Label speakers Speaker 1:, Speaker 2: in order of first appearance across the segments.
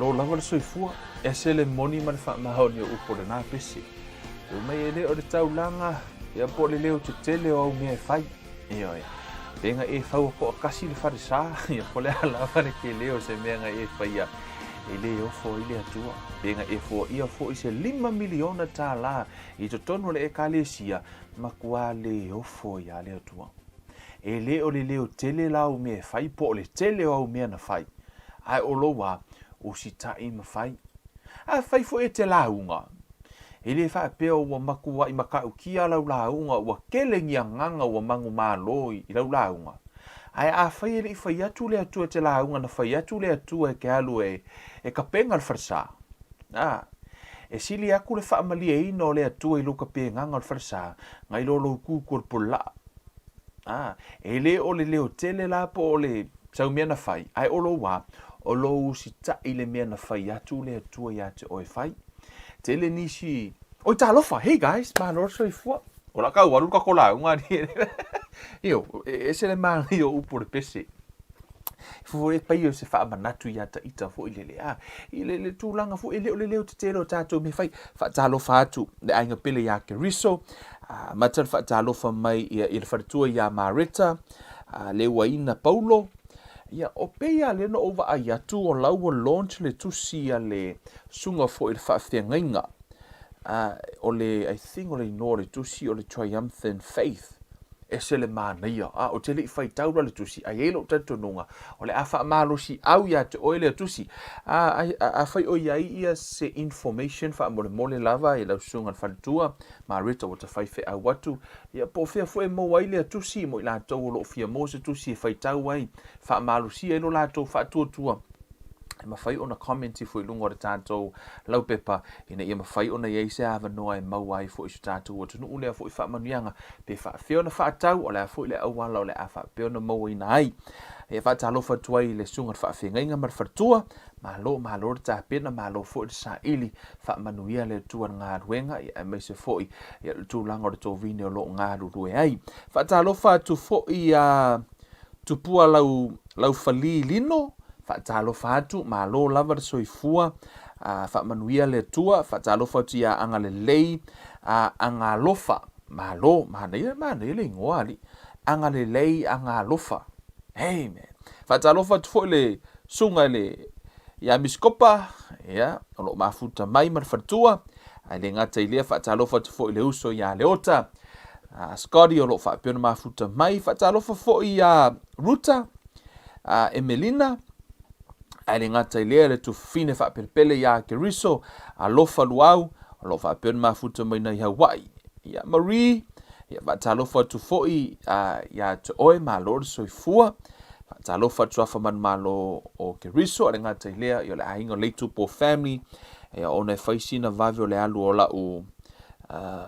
Speaker 1: Malo lava le soifua, ese le moni ma le faamaoni o upu o lena pese. Fai mai e le o le taulaga, ia po o le leo tetele o au mea e fai. Ioe. Pe na e faua toatasi le falesa, ia po o le a lava le tele o se mea na e faia, e le ofo ai le Atua. Pe na e foaia foi se $5 miliona i totonu o le Ekalesia, matua le ofo ai lava le Atua. E le o le leo tele la au mea e fai po o le tele o au mea na fai, ae o lou a usitai ma fai. Afai foi e te lauga, e le faapea ua matuai matautia lau lauga ua tele ni agaga ua manumalo i lau lauga, ae afai e le i fai atu le Atua e te lauga na fai atu le Atua e te alu e tapena le falesa, a, e sili atu le faamalieina o le Atua i lou tapenaga o le falesa nai lo lou tutu o le pulelaa. A, e le o le leo tele la po o le sau mea na fai, ae o lou a, o lou usitai i le mea na fai atu le Atua ia te oe fai. Tele nisi, oi talofa, hey guys, malo le soifua. O la ka ua alu le tatou lauga alii. Io, e ese le manaia o upu o le pese. E pei o se faamanatu iā taita foi lele, a, i le, le tulaga foi e le o le leo tetele o tatou mea fai. Faatalofa atu le aiga pele iā Keriso, amata le faatalofa mai i, i le faletua iā Mareta, Leuaina Paulo. Ia, o pei lava lea na ou vaai atu o la ua launch le tusi a le susuga foi i le faafeagaiga, o le, I think o le igoa o le tusi o le Triumphant Faith. Ese le manaia, a ou te le i faitau la le tusi, ae i ai lou talitonuga, o le a faamalosiau ia te oe lea tusi. A, a, afai o i ai ia se information faamolemole lava i lau susuga i le faletua, Mareta ua ta fai feau atu, ia po o fea foi e maua ai lea tusi mo i latou o lo o fia maua se tusi e faitau ai, faamalosia ai lo latou faatuatua, e mafai ona comment ifo i luga o le tatou laupepa ina ia mafai ona i ai se avanoa e maua ai foi i so tatou atunuu lea foi faamanuiaga, pe faapefea ona faatau, o le a foi le auala o le a faapea ona mauaina ai. E faatalofa atu ai i le susuga i le faafeagaiga ma le faletua, malo, malo le tapena, malo foi le saili, faamanuia le Atua i le galuega, ia, aemaise foi ia le tulaga o le tovine o lo o galulue ai. Faatalofa atu foi ia Tupua lau, Laufali Lino, faatalofa atu, malo lava le soifua, faamanuia le Atua, faatalofa atu ia Agalelei, Agalofa, malo, manaia, manaia le igoa alii, Agalelei Agalofa, amen. Faatalofa atu foi le susuga i le ia Miskopa, ia, o lo o mafuta mai ma le faletua, ae le gata i lea, faatalofa atu foi i le uso ia Leota, a Scotty o lo o faapea ona mafuta mai. Faatalofa foi iā Ruta, a Emelina, ae le gata i lea le tufine faapelepele iā Keriso, Alofa Luau, o lo o faapea ona mafuta mai nai Hawaii. Ia Marie, ia faatalofa atu foi iā te oe, malo le soifua. Faatalofa atu afa manumalo o Keriso, ae le gata i lea, ia o le aiga o Leitupo family, ia ona e fai sina vave o le alu o lau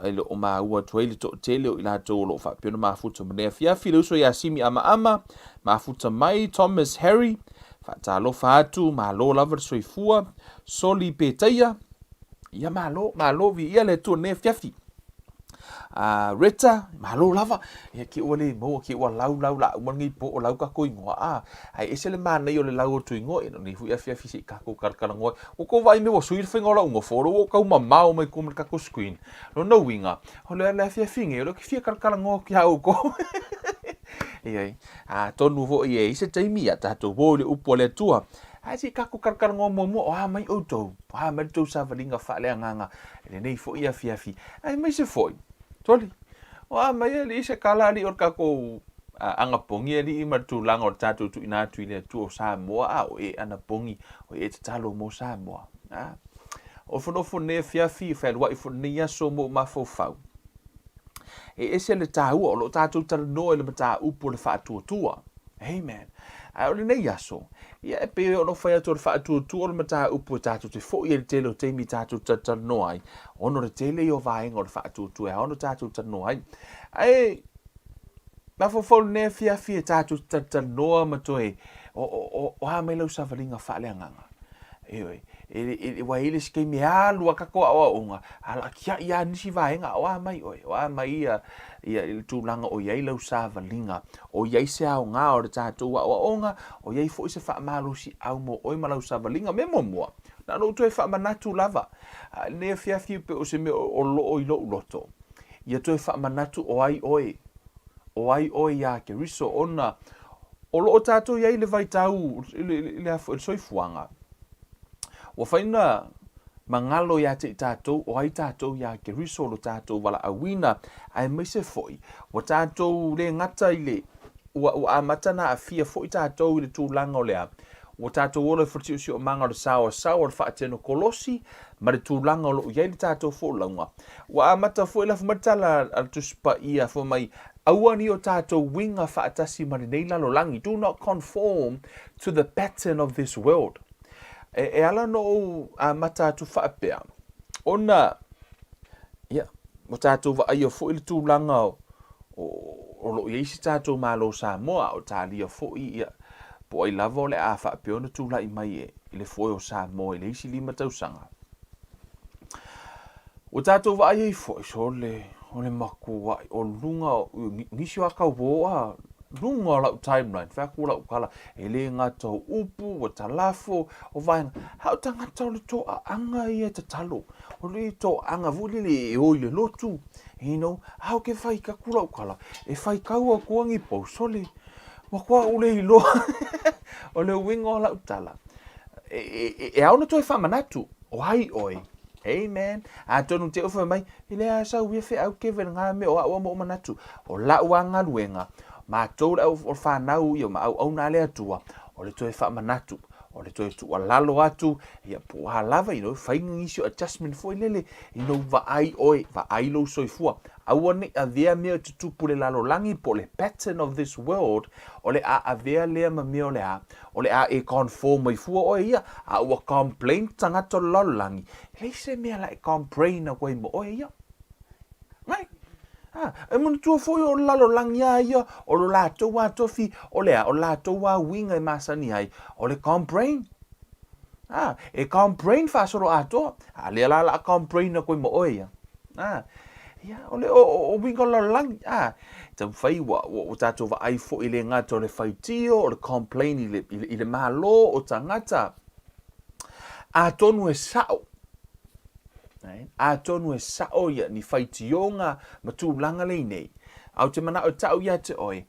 Speaker 1: e le o maua atu ai le toatele o i latou o lo o faapea ona mafuta ma nei afiafi. Le uso ia Simi Amaama, mafuta mai Thomas Harry, faatalofa atu, malo lava le soifua, Soli Petaia, ia malo, malo viia le Atua nei afiafi. Reta, malo lava, ia ke ua le maua, ke ua lau lau la uma lenei po o lau tatou igoa, a, ae ese le manaia o le lau o tou igoa, ia no nei foi afiafi se i tatou talatalanoa ai. Ua tou vaai mai ua sui le faiga o lau nofo, o lea ua ou tau mamao mai tua ma le tatou screen. Lona uiga, o le afiafi nei, o lea ou te fia talatalanoa atu ia outou. Ioe, atonu foi e i ai se taimi, ia tatou o i le upu a le Atua, ae se i tatou talatalanoa muamua, o a mai outou, o a mai le tou savaliga faaleagaga i lenei foi afiafi, aemaise foi, soli, o a mai alii se tala alii o le tatou anapogi alii ma le tulaga o le tatou tuuina atu i le Atua o Samoa, a o e anapogi, o e tatalo mo Samoa. A, o nofonofo nei afiafi, fealuai foi lenei aso mo mafaufau. E ese le taua, o lo o tatou talanoa i le mataupu o le faatuatua. Amen. Ae o lenei aso, ia e pei ona fai atu o le faatuatua o le mataupu e tatou te foi ai le tele o taimi tatou te talanoa ai, ona o le tele ia o vaega o le faatuatua e ao ona tatou talanoa ai. Ae mafaufau lenei afiafi e tatou te talatalanoa ma toe o, o, o, o a mai lau savaliga faaleagaga. Ioe, e, e, ua i ai le isi taimi e alu a tatou aoaoga, a lakiai lava nisi vaega, o a mai oe, o a mai ia, ia le tulaga o i ai lau savaliga, o i ai se aoga o le tatou aoaoga, o i ai foi se faamalosiau mo oe ma lau savaliga. Mea muamua, Na ona ou toe faamanatu lava, a i lenei afiafi pei o se mea o loo i lou loto, ia toe faamanatu o ai oe, o ai oe iā Keriso, ona o loo tatou i ai i le vaitau i le, i le, i le soifuaga. Ua fai na magalo iā te i tatou, o ai tatou iā Keriso lo tatou valaauina, aemaise foi, ua tatou le gata i le, ua, ua amata na aafia foi tatou i le tulaga o le a, ua tatou ola i le siosiomaga o le saoasaoa o le faateno-kolosi ma le tulaga o lo o i ai le tatou folauga. Ua amata foi lafo mai le tala a le Tusi Paia fai mai, Aua ne i o tatou uiga faatasi ma lenei lalolagi, do not conform to the pattern of this world. E, e ala ona ou amata atu faapea, ona, ia, ua tatou vaaia foi le tulaga o, o, o lo o i ai si tatou Malo Samoa, a o talia foi, ia, po o ai lava o le a faapea ona tulai mai e, i le foe o Samoa i le isi 5 tausaga. Ua tatou vaai ai foi, sole, o le makuaʻi, o luga o, nisi o aka ua a, luga o lau timeline, fai atu lau tala, e le gata o upu, ua talafo, o vaega, a o tagata o le toaaga ia e tatalo, o le toaaga foi lele e o i le lotu, you know, a o ke fai atu lau tala, e faitau atu ni pou, sole, matua ou le iloa, o le uiga o lau tala, e, e, e ao ona toe faamanatu, o ai oe, Amen. Atonu te ofa mai, e le a sau ia feau Kevin ngā mea o a'u a mo'o manatu, o la'u a galuega, matou le au o whanau ia ma auauna a le Atua, o le toe faamanatu, o le toe tuualalo atu, ia po o a lava, you know, fai nisi o adjustment foi lele, you know, vaai oe, vaai lou soifua. Aua ne i avea mea e tutupu i le lalolagi po o le pattern of this world, o le a avea lea ma mea o le a, O le a e conform mai fua oe ia, a ua complain tagata o le lalolagi, e leai se mea la e complain aku ai ma oe ia. Right? Ah, e manatua foi o le lalolagi a ia, o lo latou a tofi, o le a, o latou a uiga e masani ai, o le complain. Ah, e complain faasolo atoa, a lea la la a complain aku ai ma oe ia. A, ia, o le, o, o, o uiga o le lalolagi, a, taumafai ua, ua, ua tatou vaai foi e le gata o le faitio, o le complain i le, i le, i le Malo, o tagata. Atonu e sa'o, right? Atonu e sa'o ia ni faitioga ma tulaga lei nei, a ou te mana'o e ta'u ia te oe,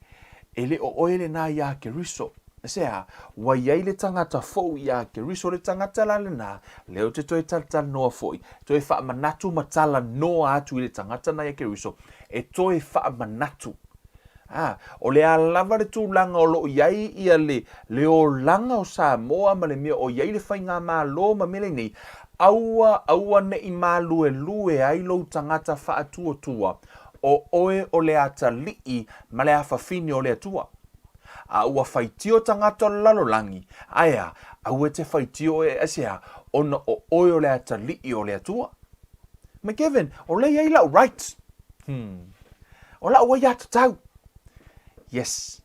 Speaker 1: e le o oe lenā iā Keriso. Se aha? Ua i ai le tagata fou iā Keriso, le tagata la lenā, lea ou te toe talatalanoa foi, toe faamanatu ma talanoa atu i le tagata na iā Keriso, e toe faamanatu. Ā, o le a lava le tulaga o lo o i ai ia le, le olaga o Samoa ma le mea o i ai le faigamalo ma mea nei, aua, aua ne i māluelue ai lou tagata faatuatua, o oe o le atalii ma le afafine o le Atua. A ua faitio tagata o le lalolagi, ae a, aua e te faitio oe aisea, ona o oe o le atalii o le Atua. McKevin, o lea i ai la'u right. Hmm. O la'u aiatatau. Yes.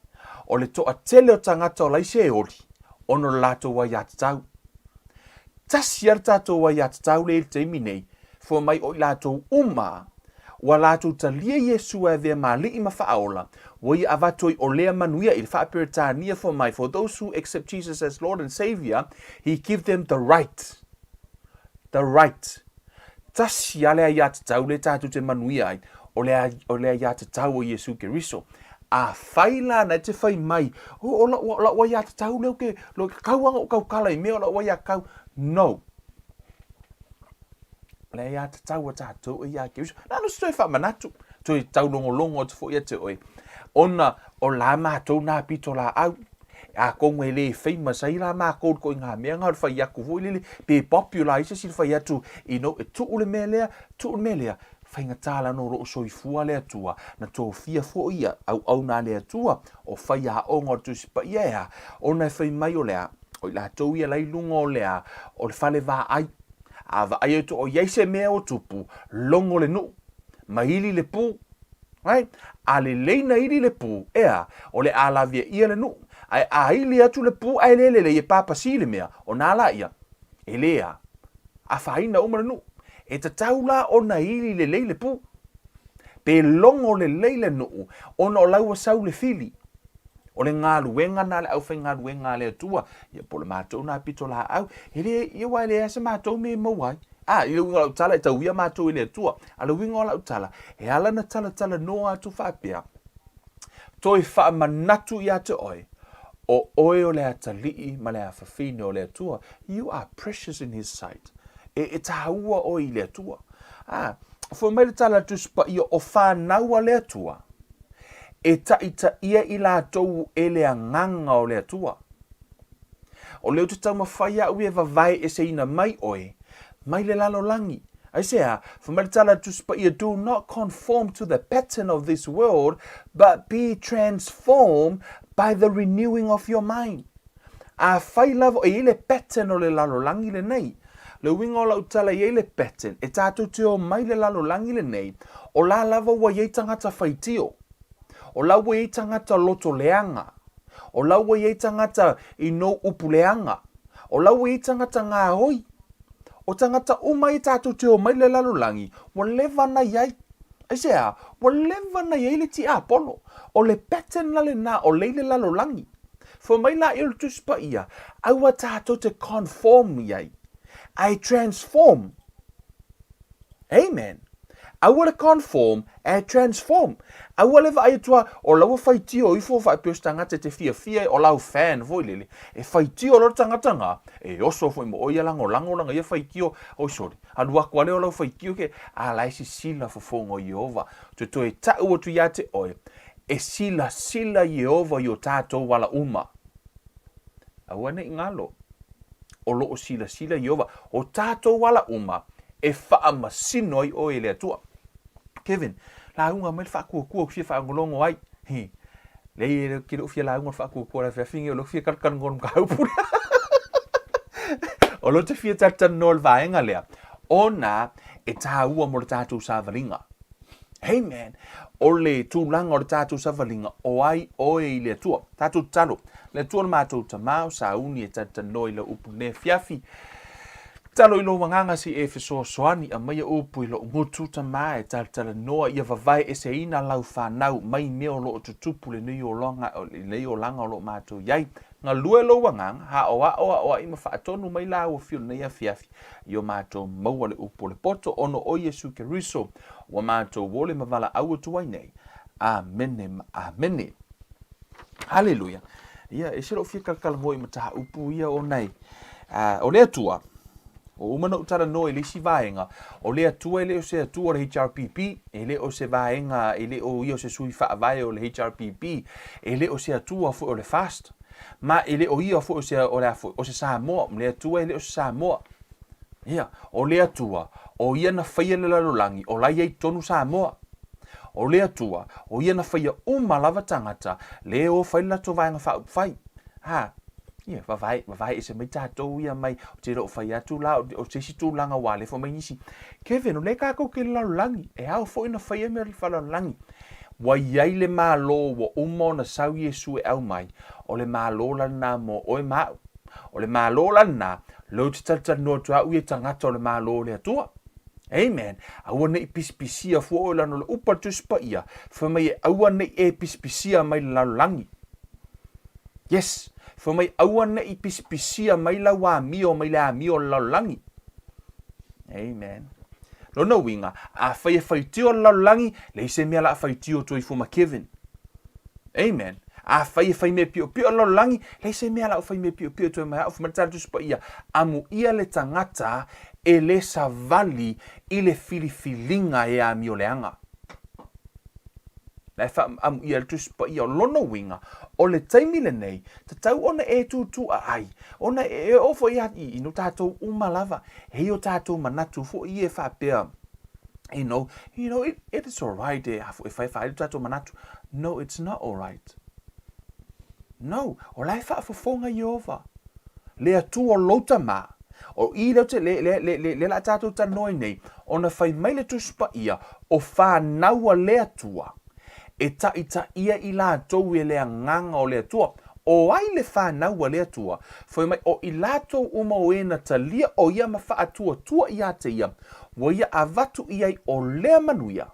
Speaker 1: O le toatele o tagata o laisa e oli, ona o le latou aiatatau. Tasi a le tatou aiatatau lea i le taimi nei, fua mai o i latou uma ua latou talia Iesu e avea ma Alii ma Faaola, ua ia avatu ai o lea manuia i le Faa-Peretania fua mai, For those who accept Jesus as Lord and Saviour, He give them the right, the right. Tasi a le aiatatau lea tatou te manuia ai, o le, o le aiatatau o Iesu Keriso. Afai la na e te fai mai, o, o la'u, o la'u aiatatau lea ou te, lo ke kau anga o kaukala i mea o la'u aiakau. No. O le aiatatau a tatou e iā Keriso. Na ona se toe faamanatu, toe taulogologo atu foi ia te oe, ona o la matou nā pito laau, atonu e le famous ai la makou i le ituaiga mea na o le fai atu foi lele, pe popular ai se isi i le fai atu, you know, e tuu le mea lea, tuu le mea lea, faigata la ona o loo soifua le Atua, na tofia foi ia auauna a le Atua, o faiaoga o le Tusi Paia e a, ona e fai mai o le a, o i latou ia la i luga o le a, o le fale vaai, a vaai atu o i ai se mea o tupu, logo le nuu, ma ili le pu, right? A lelei na ili le pu, ea, o le a lavea ʻia le nuu, ae a ili atu le pu ae le lelei e papasī le mea, ona a laia, e le a, afaina uma le nuu. E tatau la ona ili lelei le pu, pe logo lelei le nuu, ona o la ua sau le fili. O le galuega lena a le aufaigaluega a le Atua, ia po o le matou lena pitolaau, e le, ia aua e leai lava se matou mea e maua ai. A, i le uiga o lau tala, e tauia matou e le Atua. A o le uiga o lau tala, e ala ona talatalanoa atu faapea, toe faamanatu ia te oe, o oe o le atalii ma le afafine o le Atua. You are precious in His sight. E, e tāua oe i le Atua. A, foi mai le tala a le Tusi Paia, o whanau a le Atua, e taitaia i latou e le agaga o le Atua. O lea ou te taumafai au e vavae eseina mai oe mai le lalolagi. Aisea? Fai mai le tala a le Tusi Paia, Do not conform to the pattern of this world, but be transformed by the renewing of your mind. Afai lava e i ai le pattern o le lalolagi lenei, le uiga o lau tala e i ai le pattern, e tatou te omai le lalolagi lenei, o la lava ua i ai tagata faitio, o la ua i ai tagata loto leaga, O la ua i ai tagata i nou upu leaga. O la ua i ai tagata gaoi. O tagata uma ia tatou te omai le lalolagi, ua leva na i ai. Aisea? Ua leva na i ai le tiapolo. O le pattern la lena o lei le lalolagi. Fai mai laia o le Tusi Paia, aua tatou te conform i ai, ae transform. Amen. Aua le conform, ae transform. Aua le vaai atu a, o la ua faitio ifo faapea o se tagata e te fiafia o lau fan foi lele, e faitio loa le tagata nga, e oso foi mo oe ia lagolago lana ia faitio, oi sorry, alu atu a lea o lau faitio ke, a la e sisila fofoga o Ieova, toe toe tau atu ia te oe, e silasila Ieova i o tatou ala uma. Aua ne i galo, o lo o silasila Ieova, o tatou ala uma e faamasino ai oe e le Atua. Kevin, lauga mai le faakuakua ou te fia faalogologo ai. Hi. Leai, e ke le o fia lauga le faakuakua le afiafi nei, o lea ou te fia talatalanoa i le mataupu lea. O lea ou te fia talatalanoa i le vaega lea, ona e taua mo le tatou savaliga. Amen. O le tulaga o le tatou savaliga, o ai oe i le Atua. Tatou tatalo. Le Atua le matou Tama, o sauni e talatalanoa i lau upu lenei afiafi. Tatalo i lou agaga se i e fesoasoani, aumaia upu i lou gutu, Tama, e talatalanoa ia vavae eseina lau fanau mai mea o lo o tutupu lenei olaga, lenei olaga o lo o matou i ai. Galue lou agaga, aoao, aoai ma faatonu mai la ua fio lenei afiafi i o matou maua le upu o le poto ona o Iesu Keriso ua matou ole ma valaau atu ai nei. Amene ma amene. Haleluia. Ia, e se lou fia talatalanoa i mataupu ia ona e, o le Atua, ua uma ona ou talanoa i le isi vaega, o le Atua e le o se Atua o le HRPP, e le o se vaega, e le o ia o se sui faavae o le HRPP, e le o se Atua foi o le FAST, ma e le o ia foi o se, o le a foi, o se Samoa, o le Atua e le o se Samoa. Ia, o le Atua, o ia na faia le lalolagi, o la e i ai tonu Samoa. O le Atua, o ia na faia uma lava tagata, le o fai le latou vaega faaupufai. Ha, ia, vavae, vavae ese mai tatou ia mai, ou te le o fai atu la, o se isi tulaga ua alefa mai nisi. Kevin, o lea tatou te lalolagi, e ao foi ona faia mea o le lalolagi. Ua i ai le Malo ua uma ona sau Iesu e aumai, o le Malo la lena mo oe ma au. O le Malo la lena, lea ou te talatalanoa atu ai au ia i tagata o le Malo o le Atua. Amen. Aua ne i pisipisia fua oe leaga o le upu a le Tusi Paia, fai mai e aua ne i e pisipisia mai le lalolagi. Yes. Fai mai aua ne i pisipisia mai lau amio mai le amio o le lalolagi. Amen. Lona uiga, afai e faitio le lalolagi, leai se mea o le a faitio atu ai fua ma Kevin. Amen. Afai e fai mea piopio le lalolagi, leai se mea o le a ou fai mea piopio atu ai ma au. Fai mai le tala a le Tusi Paia, amuia le tagata e le savali i le filifiliga e amio leaga. La e faaamuia ai le Tusi Paia. O lona uiga, o le taimi lenei, tatau ona e tutuaai, ona e oo foi i no tatou uma lava, e i o tatou manatu foi ia e faapea, you know, you know, it, it is alright e, e fai faaali o tatou manatu. No, it's not alright. No, o la e faafofoga Ieova, le Atua o lou tama. O i lea, te, le, le, le, le, le la tatou talanoa ai nei, ona fai mai le Tusi Paia, o fanau a le Atua, e taitaia i latou e le agaga o le Atua. O ai le fanau a le Atua? Fai mai, o i latou uma o e na talia o ia ma faatuatua ia te ia, ua ia avatu i ai o lea manuia,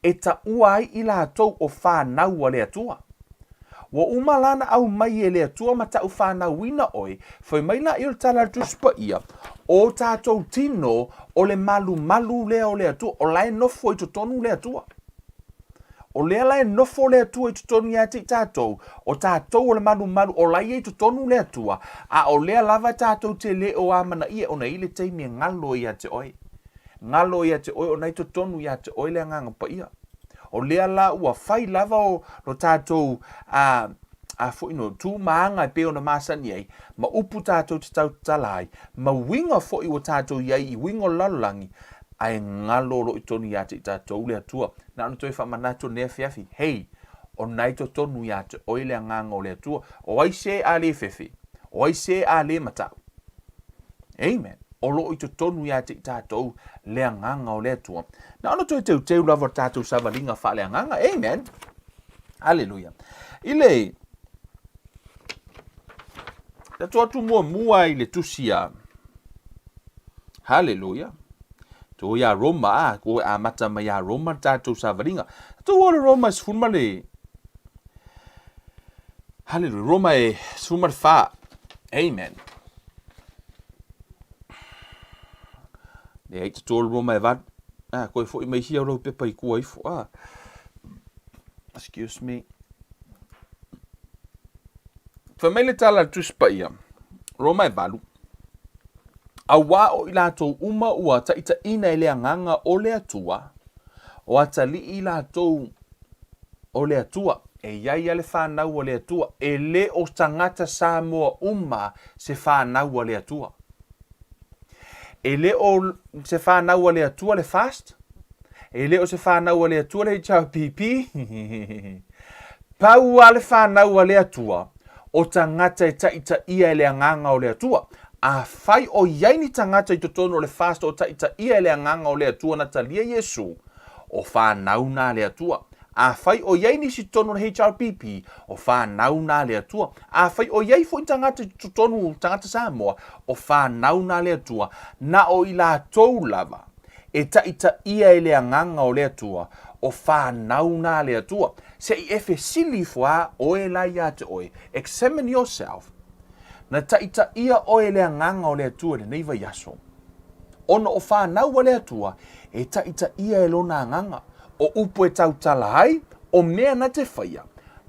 Speaker 1: e taua ai i latou o fanau a le Atua. Ua uma la na aumai e le Atua ma taufanauina oe, fai mai laia o le Tala a le Tusi Paia, O tatou tino o le malumalu lea o le Atua, o la e nofo i totonu le Atua. O lea la e nofo le Atua i totonu ia te i tatou, o tatou o le malumalu, o la e i ai i totonu le Atua, a o lea lava tatou te le o amanaia ona e i ai le taimi e galo ai ia te oe. Galo ia te oe ona i totonu ia te oe le Agaga Paia. O lea la ua fai lava o lo tatou a, a foi no tu ma aga e pei ona masani ai, ma upu tatou te tautatala ai, ma uiga foi ua tatou i ai i uiga o le lalolagi, ae galo o lo o i totonu ia te i tatou le Atua. Na ona toe faamanatu i lenei afiafi, hei, o na i totonu ia te oe le Agaga o le Atua. O ai se a le fefe? O ai se a le matau? Amen. O lo o i totonu ia te i tatou le Agaga o le Atua. Na ona toe teuteu lava o le tatou savaliga faaleagaga. Amen. Haleluia. I le tatou atu muamua i le tusi a Haleluia. Tou ia Roma, a, ko e amata mai ia Roma le tatou savaliga. Tatou o le Roma e sefulu ma le Haleluia. Roma e 14. Amen. Le ai te tolu Roma e valu. Ah, koe foi mai hia o lau pepa i kua ifo. Ah. Excuse me. Fai mai le tala a le Tusi Paia, Roma e valu, Auā o i latou uma ua taitaina e le Agaga o le Atua, o atalii i latou o le Atua. E i ai a le fanau a le Atua, e le o tagata Samoa uma se fanau a le Atua. E le o se fanau a le Atua le FAST, e le o se fanau a le Atua le HRPP. Pau a le fanau a le Atua, o tagata e taitaia e le Agaga o le Atua. Afai o i ai ni tagata i totonu o le FAST o taitaia e le Agaga o le Atua na talia Iesu, o fanau na le Atua. Afai o i ai nisi i totonu o le HRPP, o fanau na le Atua. Afai o i ai foi tagata i totonu, tagata Samoa, o fanau na le Atua, na o i latou lava e taitaia e le Agaga o le Atua, o fanau na le Atua. Se i e fesili ifo a oe la ia te oe, examine yourself, na taitaia oe e le Agaga o le Atua i lenei vaiaso? Ona o fanau a le Atua, e taitaia e Lona Agaga, o upu e tautala ai, o mea na te faia,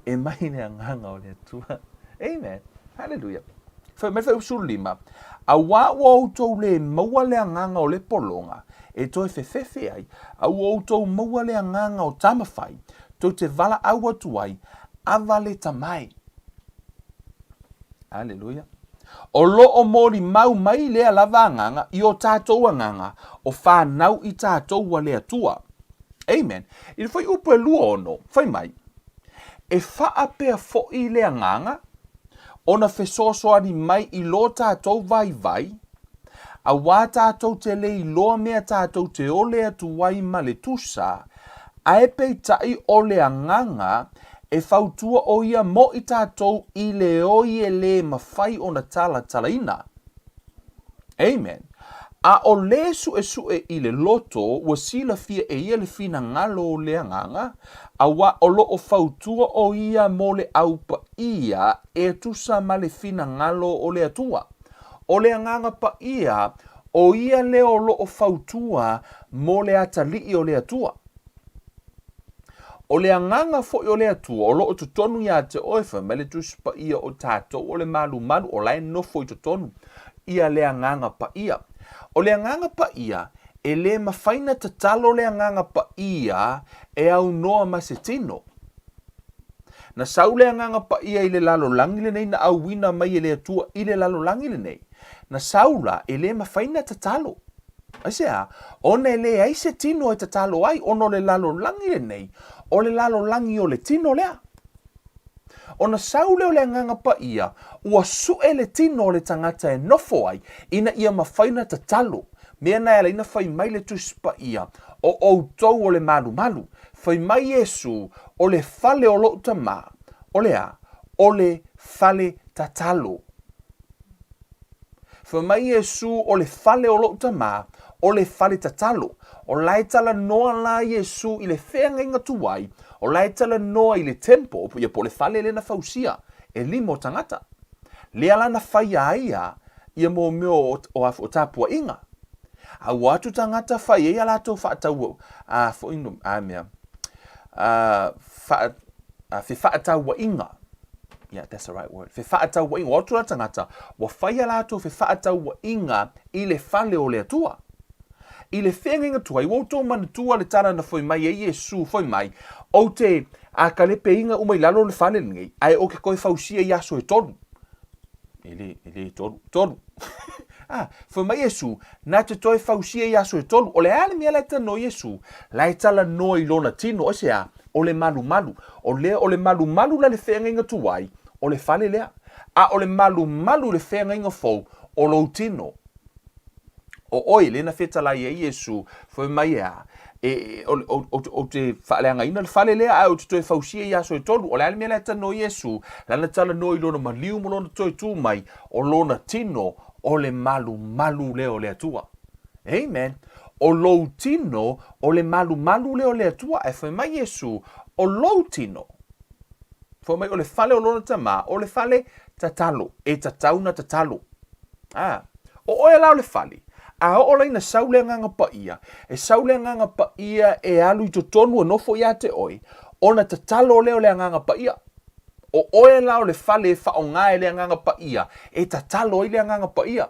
Speaker 1: e mai le Agaga o le Atua. Amen. Hallelujah. Fai mai le 15, Auā ua outou lē maua le agaga o le pologa e toe fefefe ai, a ua outou maua le agaga o tamafai, tou te valaau atu ai, Ava le tamae. Aleluia. O lo o molimau mai lea lava agaga i o tatou agaga o fanau i tatou a le Atua. Amen. I le fuaiupu e 26, fai mai, E faapea foi le agaga, ona fesoasoani mai i lo tatou vaivai, auā tatou te le iloa mea tatou te ole atu ai ma le tusa, ae peitai o le agaga e fautua o ia mo i tatou i le oi e le mafai ona talatalaina. Amen. A o le suesue i le loto, ua silafia e ia le finagalo o le Agaga, auā o lo o fautua o ia mo le au paia e tusa ma le finagalo o le Atua. O le Agaga Paia, o ia lea o lo o fautua mo le atalii o le Atua. O le Agaga foi o le Atua o lo o totonu iā te oe, fai mai le Tusi Paia o tatou o le malumalu, o la e nofo i totonu ia le Agaga Paia. O le Agaga Paia, e le mafai na tatalo le Agaga Paia e aunoa ma se tino. Na sau le Agaga Paia i le lalolagi lenei na auina mai e le Atua i le lalolagi lenei. Na sau la, e le mafai na tatalo. Aisea? Ona e leai se tino e tatalo ai, ona o le lalolagi lenei, o le lalolagi o le tino lea. Ona sau lea o le Agaga Paia, ua sue le tino o le tagata e nofo ai, ina ia mafai ona tatalo. Mea na e ala ai ona fai mai le Tusi Paia, O outou o le malumalu. Fai mai Iesu, O le fale o lou Tama, o le a? O le fale tatalo. Fai mai Iesu, O le fale o lou Tama, O le fale tatalo. O la e talanoa la Iesu i le feagaiga tuai, o la e talanoa i le temple, ia po o le fale lea na fausia e lima o tagata. Lea la na faia ai ia ia mo mea o, o, o tapuaiga. A ua atu tagata fai ai a latou faatau a foi no a mea a fa a fefaatauaiga. Yeah, that's the right word. Fefaatauaiga. Ua atu la tagata, ua fai a latou fefaatauaiga i le fale o le Atua. I le feagaiga tuai, ua outou manatua le tala na foi mai ai Iesu, foi mai, Ou te a kalepeiga uma i lalo o le fale lenei, ae ou te toe fausia i aso e tolu. E le, e le tolu, tolu. Ah, foi mai Iesu, na te toe fausia i aso e tolu. O le a le mea la e talanoa Iesu? La e talanoa i lona tino, aisea? O le malumalu. O lea, o le malumalu la le feagaiga tuai, o le fale lea. A o le malumalu le feagaiga fou, o lou tino. O oe, lea na fetalai ai Iesu, fai mai e a, e, o, o, o, ou te faaleagaina le fale lea, ae ou te toe fausia i aso e tolu. O le a le mea la e talanoa Iesu? Lana talanoa i lona maliu ma lona toe tu mai, o lona tino, o le malumalu lea o le Atua. Amen. O lou tino, o le malumalu lea o le Atua. Ae fai mai Iesu, o lou tino. Fai mai o le fale o lona tama, o le fale tatalo, e tatau na tatalo. A, o oe la o le fale, a oo la ina sau le Agaga Paia, e sau le Agaga Paia e alu i totonu e nofo ia te oe, ona tatalo lea o le Agaga Paia. O oe la o le fale e faaaoga e le Agaga Paia, e tatalo ai le Agaga Paia.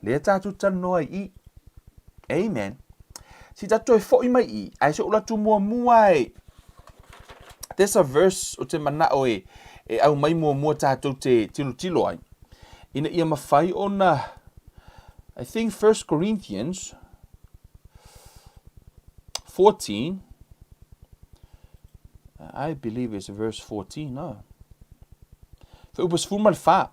Speaker 1: Lea tatou talanoa ai i. Amen. Si tatou toe foi mai i, ae se ou alu atu muamua e, there's a verse o te manao e, e aumai muamua tatou te tilotilo ai. Ina ia mafai ona, I think 1 Corinthians 14, I believe it's verse 14, no. Fuaiupu 14.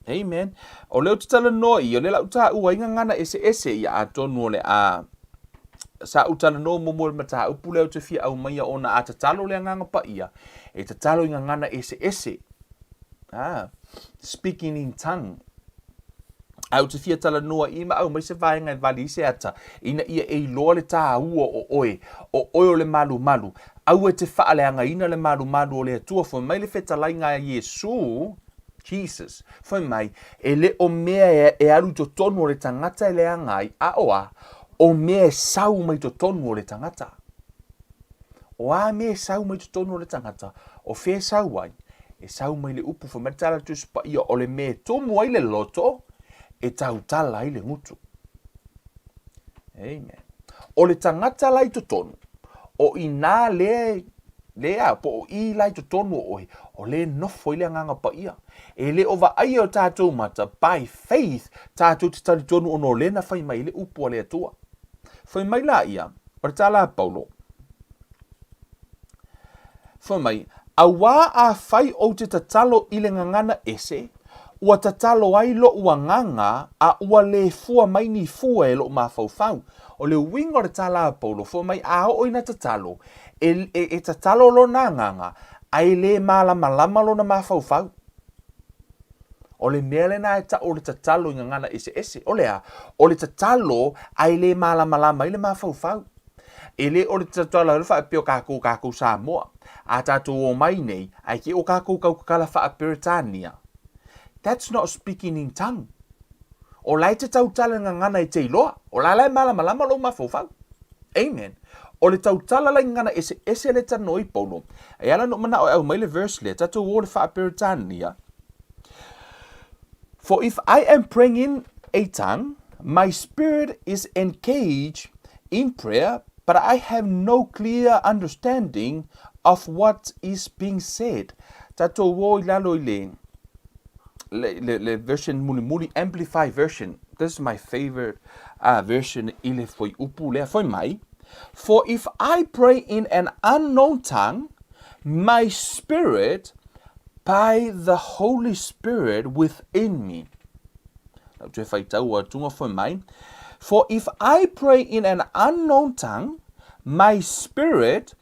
Speaker 1: Amen. O lea ou te talanoa i, o lea la ou taua ai gagana eseese ia atonu o le a sa ou talanoa muamua i le mataupu lea ou te fia aumaia ona a tatalo le Agaga Paia, e tatalo i gagana eseese. Ah, speaking in tongue. Ae ou te fia talanoa i ma aumai se vaega e vali i se ata, ina ia e iloa le tāua o oe, o oe o le malumalu. Aua e te faaleagaina le malumalu o le Atua. Fai mai le fetalaiga a Iesu, Jesus, fai mai, e le o mea e, e alu i totonu o le tangata e leaga ai, a o a? O mea e sau mai totonu o le tangata. O a mea e sau mai totonu o le tangata, o fea e sau ai? E sau mai le upu, fai mai le tala a le Tusi Paia, o le mea e tumu ai le loto, e tautala ai le gutu. Amen. O le tagata la i totonu, o inā lea, lea, po o i la i totonu o oe, o lea e nofo ai le Agaga Paia. E le o vaaia e o tatou mata, by faith, tatou te talitonu ona o lea na fai mai ai le upu a le Atua. Fai mai la ia, o le tala a Paulo, Fai mai, Auā afai ou te tatalo i le gagana ese, ua tatalo ai loʻu agaga a ua lē fua mai ni fua e loʻu mafaufau. O le uiga o le tala a Paulo, fai mai, a oo ina tatalo, e, e, e tatalo lona agaga, a e lē malamalama lona mafaufau. O le mea lena e tau o le tatalo i gagana eseese. O le a? O le tatalo a e lē malamalama ai le mafaufau. E le o le tatalo le faapea o kākou, kākou Samoa. A tātou o mai nei, ae ke o kākou kautakala faa-Peretania. That's not speaking in tongue. O la e te tautala gagana e te iloa. O la la e malamalama lou mafaufau. Amen. O le tautala la i gagana eseese le talanoa i Paulo. E ala na ou manao e aumai le verse lea, tatou o le faa-Peretania. For if I am praying in a tongue, my spirit is engaged in prayer, but I have no clear understanding of what is being said. Tatou o i lalo i le, le, le, le version mulimuli, Amplify version. This is my favorite version i le fuaiupu lea. Fai mai, For if I pray in an unknown tongue, my spirit by the Holy Spirit within me. Lau toe faitau atuga fai mai, For if I pray in an unknown tongue, my spirit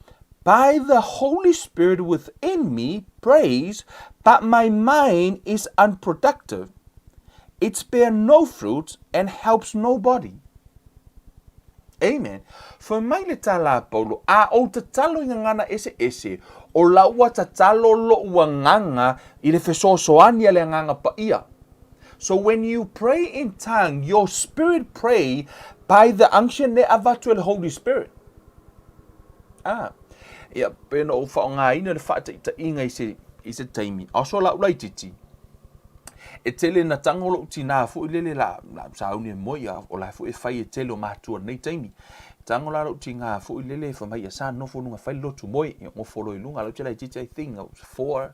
Speaker 1: by the Holy Spirit within me prays, but my mind is unproductive. It bear no fruit and helps nobody. Amen. Fai mai le tala a Paulo, A ou tatalo i gagana eseese, o lau tatalo loʻu agaga i le fesoasoani a le Agaga Paia. So when you pray in tongue, your spirit pray by the unction e avatu e le Holy Spirit. Ah, ia, pe na ou faaaogaina le faataitaiga i se, i se taimi, a so lau laitiiti, E tele na tago loʻu tinā foi lele la, la sauni e moe ia, o la foi e fai e tele o matua nei taimi. Tago la loʻu tinā foi lele fai mai ia sa nofo luga fai le lotu moe, ia nofo loa i luga, lau te laitiiti I think I was four,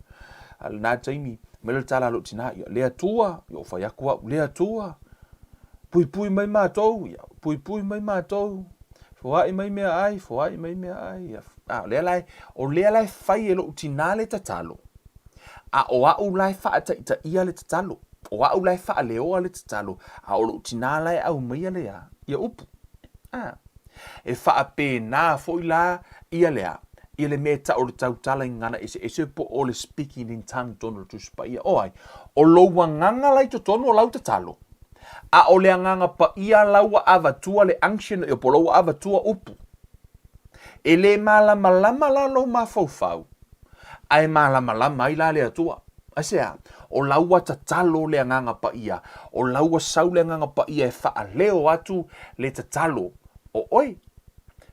Speaker 1: a lena taimi, mai le tala a loʻu tinā, ia le Atua, ia o fai aku au, le Atua, puipui mai matou, ia puipui mai matou, foai mai meaai, foai mai meaai, ia, a, o lea la e, o lea la e fai e loʻu tinā le tatalo. A o aʻu la e faataitaia le tatalo, o aʻu la e faaleoa le tatalo, a o loʻu tinā la e aumaia le a, ia upu. A. E faapena foi la ia le a, ia le mea e tau o le tautala i gagana eseese po o le speaking in tongue tonu o le Tusi Paia. O ai? O lou agaga la i totonu o lau tatalo, a o le Agaga Paia la ua avatua le unction, po o la ua avatua upu. E le malamalama la lou mafaufau, ae malamalama ai la le Atua. Aisea? O la ua tatalo le Agaga Paia, o la ua sau le Agaga Paia e faaleo atu le tatalo o oe.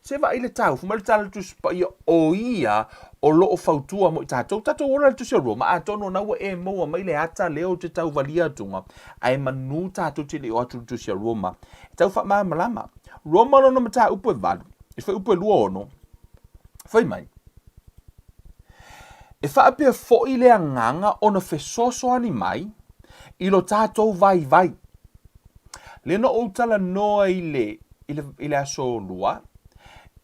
Speaker 1: Se vaai le taufu mai le tala le Tusi Paia, o ia o lo o fautua mo i tatou. Tatou ola le Tusi a Roma, atonu ona ua e maua mai le ata lea ou te tauvalia atuga, ae manu tatou te le i o atu le Tusi a Roma. E tau faamalamalama. Roma lona mataupu e valu, e fuaiupu e 26, fai mai, E faapea foi le agaga ona fesoasoani mai i lo tatou vaivai. Lea na ou talanoa i le, i le, i le aso lua,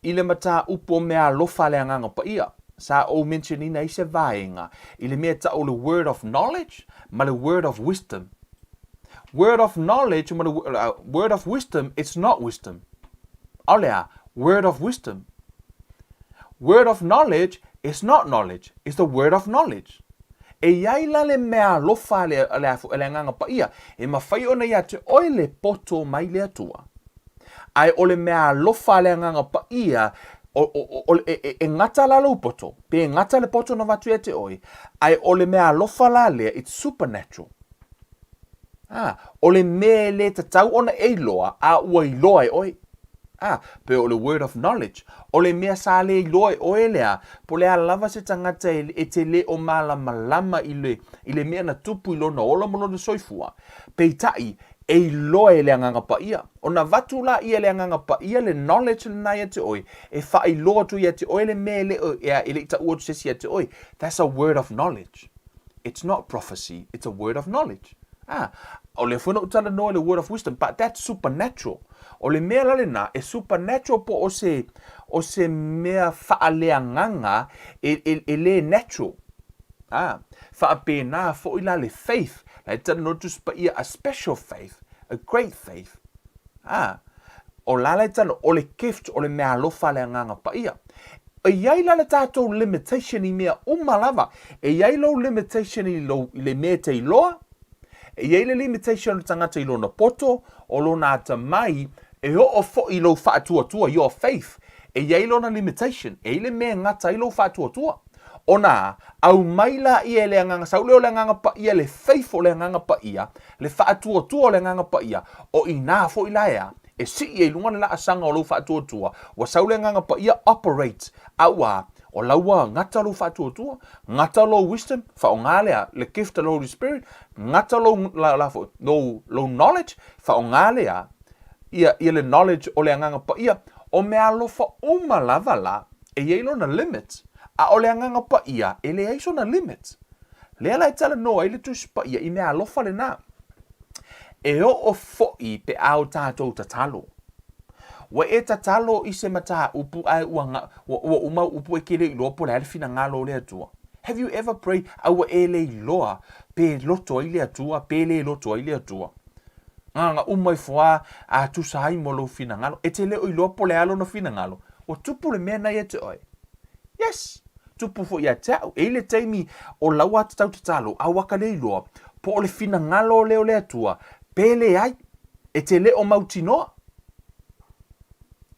Speaker 1: i le mataupu o meaalofa a le Agaga Paia. Sa ou mention ina ai se vaega i le mea e tau o le word of knowledge ma le word of wisdom. Word of knowledge ma le word of wisdom, it's not wisdom. ʻAʻole a, word of wisdom. Word of knowledge is not knowledge, it's the word of knowledge. E i ai la le meaalofa a le, a le, a le Agaga Paia, e mafai ona ia te oe le poto mai le Atua. Ae o le meaalofa a le Agaga Paia, o, o, o, e, e, e gata la lou poto, pe e gata le poto na avatu ia te oe, ae o le meaalofa la lea, it's supernatural. A, o le mea e le tatau ona e iloa, a ua iloa e oe. A, pe o le word of knowledge, o le mea sa le iloa e oe lea, po o le a lava se tagata e, e te le o malamalama i le, i le mea na tupu i lona ola ma lona soifua, peitai, e iloa e le Agaga Paia. Ona avatu la ia e le Agaga Paia le knowledge lena ia te oe, e faailoa atu ia te oe le mea e le, e, e le i taua atu se isi ia te oe. That's a word of knowledge. It's not prophecy, it's a word of knowledge. Ah, o lea foi na ou talanoa i le word of wisdom, but that's supernatural. O le mea la lena, e supernatural po o se, o se mea faaleagaga e, e, e le natural. Ah, faapena foi la le faith, la e talanoa le Tusi Paia, a special faith, a great faith. A, o la la e tano, o le gift, o le meaalofa a le Agaga Paia. E i ai la le tatou limitation i mea uma lava. E i ai lou limitation i, lou, i le mea e te iloa, e i ai le limitation o le tagata i lona poto, o lona atamai, e oo foi i lou faatuatua, your faith, e i ai lona limitation, e i ai le mea e gata ai lou faatuatua. Ona aumai laia e le Agaga, sau lea o le Agaga Paia, le faith o le Agaga Paia, le faatuatua o le Agaga Paia, o i ina foi la e a, e sii ai i luga le laasaga o lou faatuatua, ua sau le Agaga Paia, operate, a ua, o la ua gata lou faatuatua, gata lou wisdom, faaaoga lea, le gift of the Holy Spirit, gata lou, la, la foi, lou, lou knowledge, faaaoga lea, ia, ia le knowledge o le Agaga Paia, o meaalofa uma lava la, e i ai lona limit, a o le Agaga Paia, e leai sona limit. Lea la e talanoa ai le Tusi Paia i mea alofa lena. E oo foi pe a o tatou tatalo. Ua e tatalo i se mataupu ae ua, ua, ua uma au upu e ke le iloa po o le a le finagalo o le Atua. Have you ever prayed a ua e le iloa pe loto ai le Atua pe le loto ai le Atua? Nganga uma ifo a, a tusa ai mo lou finagalo. E te le o iloa po o le a lona finagalo. Ua tupu le mea na ia te oe. Yes! Tupu foi ia te au. E i le taimi o lau atatau tatalo, a ua ka le iloa, po o le finagalo lea o le Atua, pe leai. E te le o mautinoa.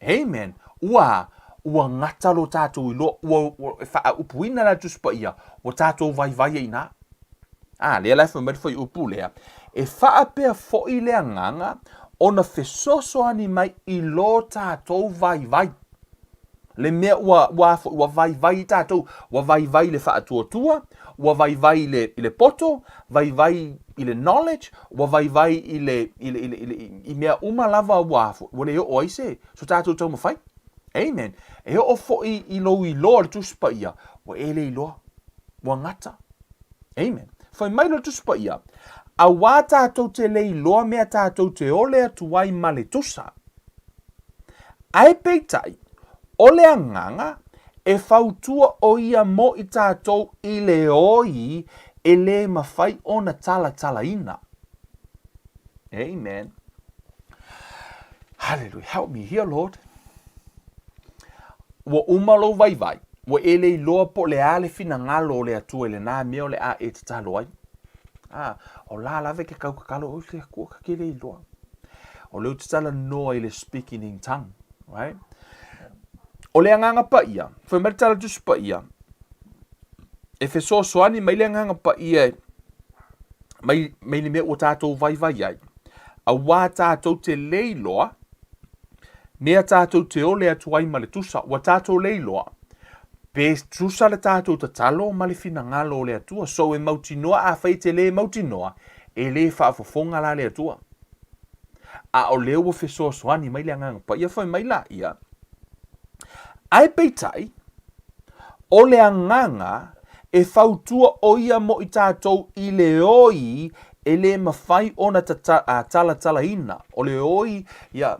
Speaker 1: Amen. Ua, ua gata lo tātou iloa, ua, ua e faaupuina la Tusi Paia, ua tātou vaivai ai inā. A, lea la e fai mai le fuaiupu lea, e faapea foi le agaga ona fesoasoani mai i lo tātou vaivai. Le mea ua, ua, ua vaivai i tātou, ua vaivai i le faatuatua, ua vaivai i le, i le poto, vaivai i le knowledge, ua vaivai i le, i le, i le, i le, i mea uma lava ua, ua le oo ai se, so tātou taumafai. Amen. E oo foi i lou iloa le Tusi Paia, ua e le iloa. Ua gata. Amen. Fai mai le Tusi Paia, auā tātou te le iloa mea tātou te ole atu ai ma le tusa. Ae peitai, o le agaga, e fautua ʻo ia mo i tātou i le oi e lē mawhai ona talatalaina. Amen. Hallelujah. Help me here, Lord. Ua uma lou vaivai, ua e le iloa po o le a le finagalo o le Atua i lenā mea o le a e tatalo ai. Ah, o la lava e ke kau kakalo, o le Atua ka ke le iloa. O lea ou te talanoa i le speaking in tongue, right? O le agaga paia, fai mai le tala Tusi Paia, e fesoasoani mai le agaga paia mai, mai le mea ua tātou vaivai ai. Auā tātou te le iloa, mea tātou te ole atu ai ma le tusa, ua tātou le iloa, pe tusa le tātou tatalo ma le finagalo o le Atua. So e mautinoa, afai e te le mautinoa, e le faafofoga la le Atua. A o lea ua fesoasoani mai le Agaga Paia, fai mai laia, Ae peitai, o le agaga e fautua ʻo ia mo i tātou i le oi e le mawhai ona talatalaina. O le oi, ia,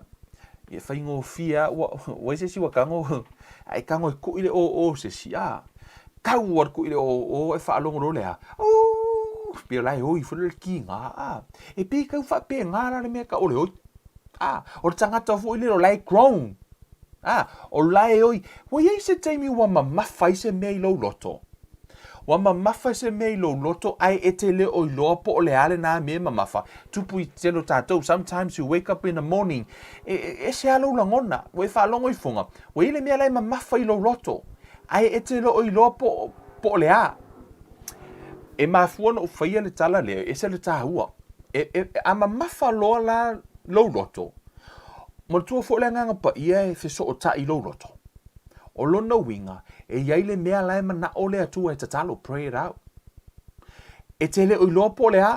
Speaker 1: ia faigofie a, ua, ua i se isi ua kago, a e kago e kuʻi le ʻōʻō se isi, a, kau a le kuʻi le ʻōʻō e faalogo loa le a, uu, pei o la e oi foi le kiga, a, e pei e kau faapena la le mea ka o le oi. A, o le tagata foi lele o la e groan. A, o la e oi, ua i ai se taimi ua mamafa ai se mea i lou loto? Ua mamafa se mea i lou loto ae e te le o iloa po o le a lenā mea e mamafa. Tupu i tele o tātou, sometimes you wake up in the morning, e, e, ese a lou lagona, ua e faalogo ifoga, ua i ai le mea la e mamafa i lou loto, ae e te le o iloa po, po o le a. E mafua ona ou faia le tala lea, e ese le tāua. E, e, a mamafa loa la lou loto, manatua foi le Agaga Paia e fesootai i lou loto. O lona uiga, e i ai le mea la e manaʻo le Atua e tatalo, pray it out. E te le o iloa po o le a?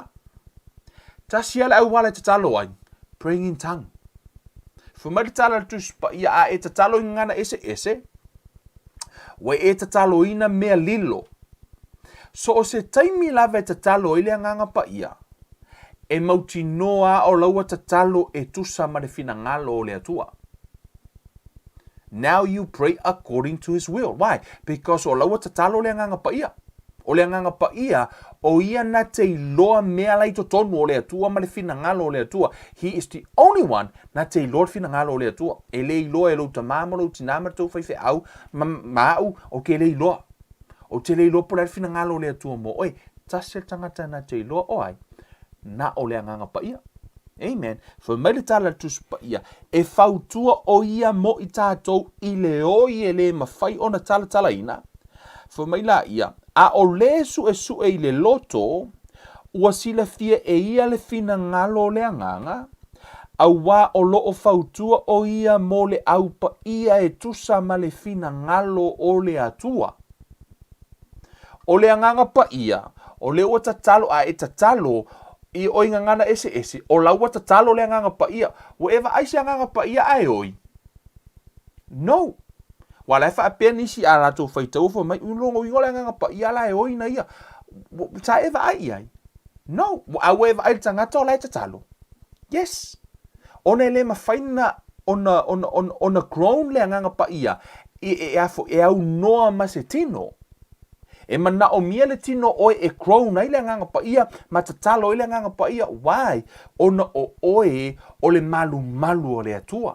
Speaker 1: Tasi a le auala e tatalo ai, praying in tongue. Fai mai le tala a le Tusi Paia, a e tatalo i gagana eseese, ua e tataloina mea lilo. So o se taimi lava e tatalo ai le Agaga Paia, e mautinoa a o laua tatalo e tusa ma le finagalo o le Atua. Now you pray according to his will. Why? Because o laua tatalo le Agaga Paia. O le Agaga Paia, o ia na te iloa mea la i totonu o le Atua ma le finagalo o le Atua. He is the only one na te iloa le finagalo o le Atua. E le iloa e lou tamā ma lou tinā ma le tou faifeau ma, ma au, o ke le iloa. Ou te le iloa po o le a le finagalo o le Atua mo oe. Tasi le tagata na te iloa o ai, na o le Agaga Paia. Amen. Fai mai le tala a le Tusi Paia, e fautua ʻo ia mo i tātou i le oi e le mawhai ona talatalaina. Fai mai laia, a o le suʻesuʻe i le loto, ua silafia e ia le finagalo o le Agaga, auā o lo o fautua ʻo ia mo le au paia e tusa ma le finagalo o le Atua. O le Agaga Paia, o lea ua tatalo, a e tatalo i oi gagana eseese, o la ua tatalo le Agaga Paia. Ua e vaai se Agaga Paia ae oi? No. Ua la e faapea nisi a latou faitaua fai mai, u logo uiga o le Agaga Paia la e oi na ia. Sa e vaai i ai? No. A ua e vaai i le tagata o la e tatalo? Yes. Ona e le mawhai na ona, ona, ona, ona groan le Agaga Paia e, e, e, afo, e aunoa ma se tino. E manaʻomia le tino ʻoe e groan ai le Agaga Paia ma tatalo ai le Agaga Paia. Why? Ona o ʻoe o le malumalu o le Atua.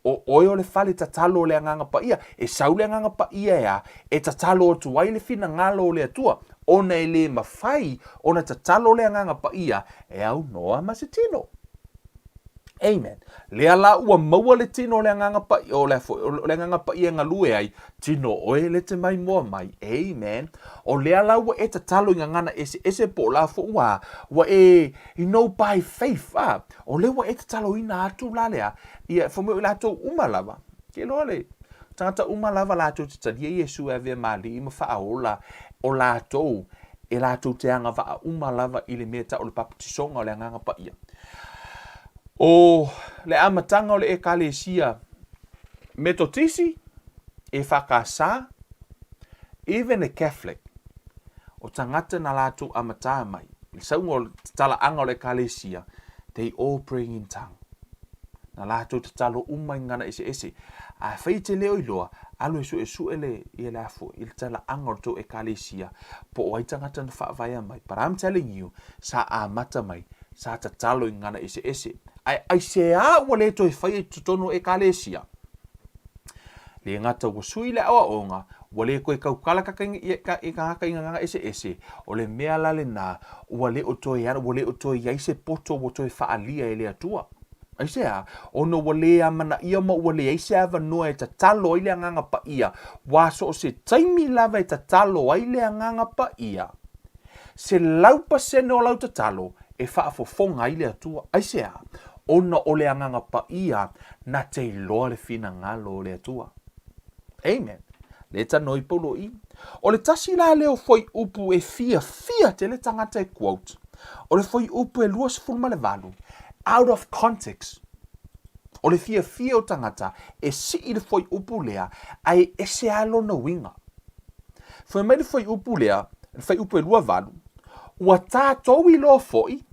Speaker 1: ʻO ʻoe o le fale tatalo o le Agaga Paia. E sau le Agaga Paia e a? E tatalo atu ai le finagalo o le Atua, ona e le mawhai ona tatalo le Agaga Paia e aunoa ma se tino. Amen. Lea la ua maua le tino o le Agaga Paia, o le, o le Agaga Paia e galue ai, tino oe le te maimoa mai. Amen. O lea la ua e tatalo i gagana eseese po o la fo ua, ua e, you know by faith, ah, o lea ua e tataloina atu la lea, ia, fo mea o i latou uma lava. Ke loa le, tagata uma lava latou te talia Iesu e avea ma alii ma faaola, o latou, e latou te agavaa uma lava i le mea tau o le papatisoga o le Agaga Paia. O le amataga o le Ekalesia Metotisi, EFKS, even le Catholic, o tagata na latou amata mai, i le sauga o le tatalaaga o le Ekalesia, they all praying in tongue. Na latou tatalo uma i gagana eseese. Afai e te le o iloa, alu e suesue le, ia le a foi, i le talaaga o le tou Ekalesia, po o ai tagata na faavaea mai. But I'm telling you, sa amata mai, sa tatalo i gagana eseese. Ae aisea ua le toe faia i totonu o Ekalesia? Le gata ua sui le aoaoga, ua le toe tautala i tagata i gagana eseese, o le mea la lena, ua le o toe ua le o toe i ai se poto ua toe faaalia e le Atua. Aisea? Ona ua le amanaia ma ua leai se avanoa e tatalo ai le Agaga Paia, ua so o se taimi lava e tatalo ai le Agaga Paia, 100% o lau tatalo e faafofoga ai le Atua. Aisea? Ona o le Agaga Paia na te iloa le finagalo o le Atua. Amen. Le tanoi Paulo i. O le tasi la lea o fuaiupu e fiafia tele tagata e quote, o le fuaiupu e 28, out of context. O le fiafia o tagata e sii le fuaiupu lea ae ese lava lona uiga. Fai mai le fuaiupu lea, le fuaiupu e 28, Ua tatou iloa foi,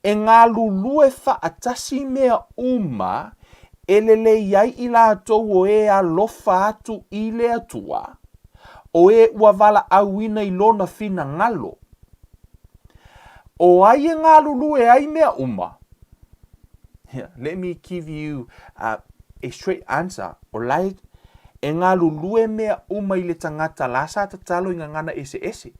Speaker 1: e galulue faatasi mea uma e lelei ai i latou o e alofa atu i le Atua, o e ua valaauina i Lona finagalo. O ai e galulue ai mea uma? Let me give you a straight answer. O lae e galulue mea uma i le tagata la sa tatalo i gagana eseese.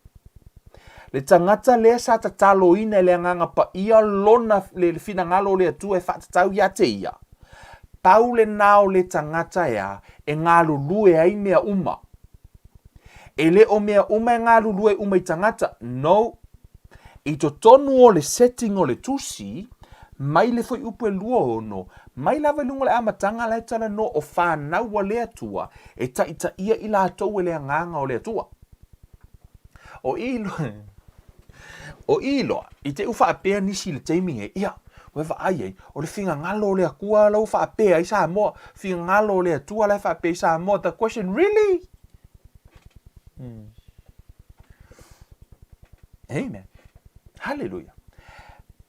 Speaker 1: Le tagata lea sa tataloina e le Agaga Paia lona le finagalo o le Atua e faatatau ia te ia, pau lena o le tagata ea e galulue ai mea uma. E le o mea uma e galulue uma i tagata, no. I totonu o le setting o le tusi, mai le fuaiupu e 26, mai lava i luga o le amataga la e talanoa o fanau a le Atua e taitaia i latou e le Agaga o le Atua. O i loa, o i loa, i te u faapea nisi i le taimi nei, ia, ua e vaai ai, o le finagalo o le Atua la ua faapea ai Samoa, finagalo o le Atua la e faapea ai Samoa, the question, really? Amen. Hallelujah.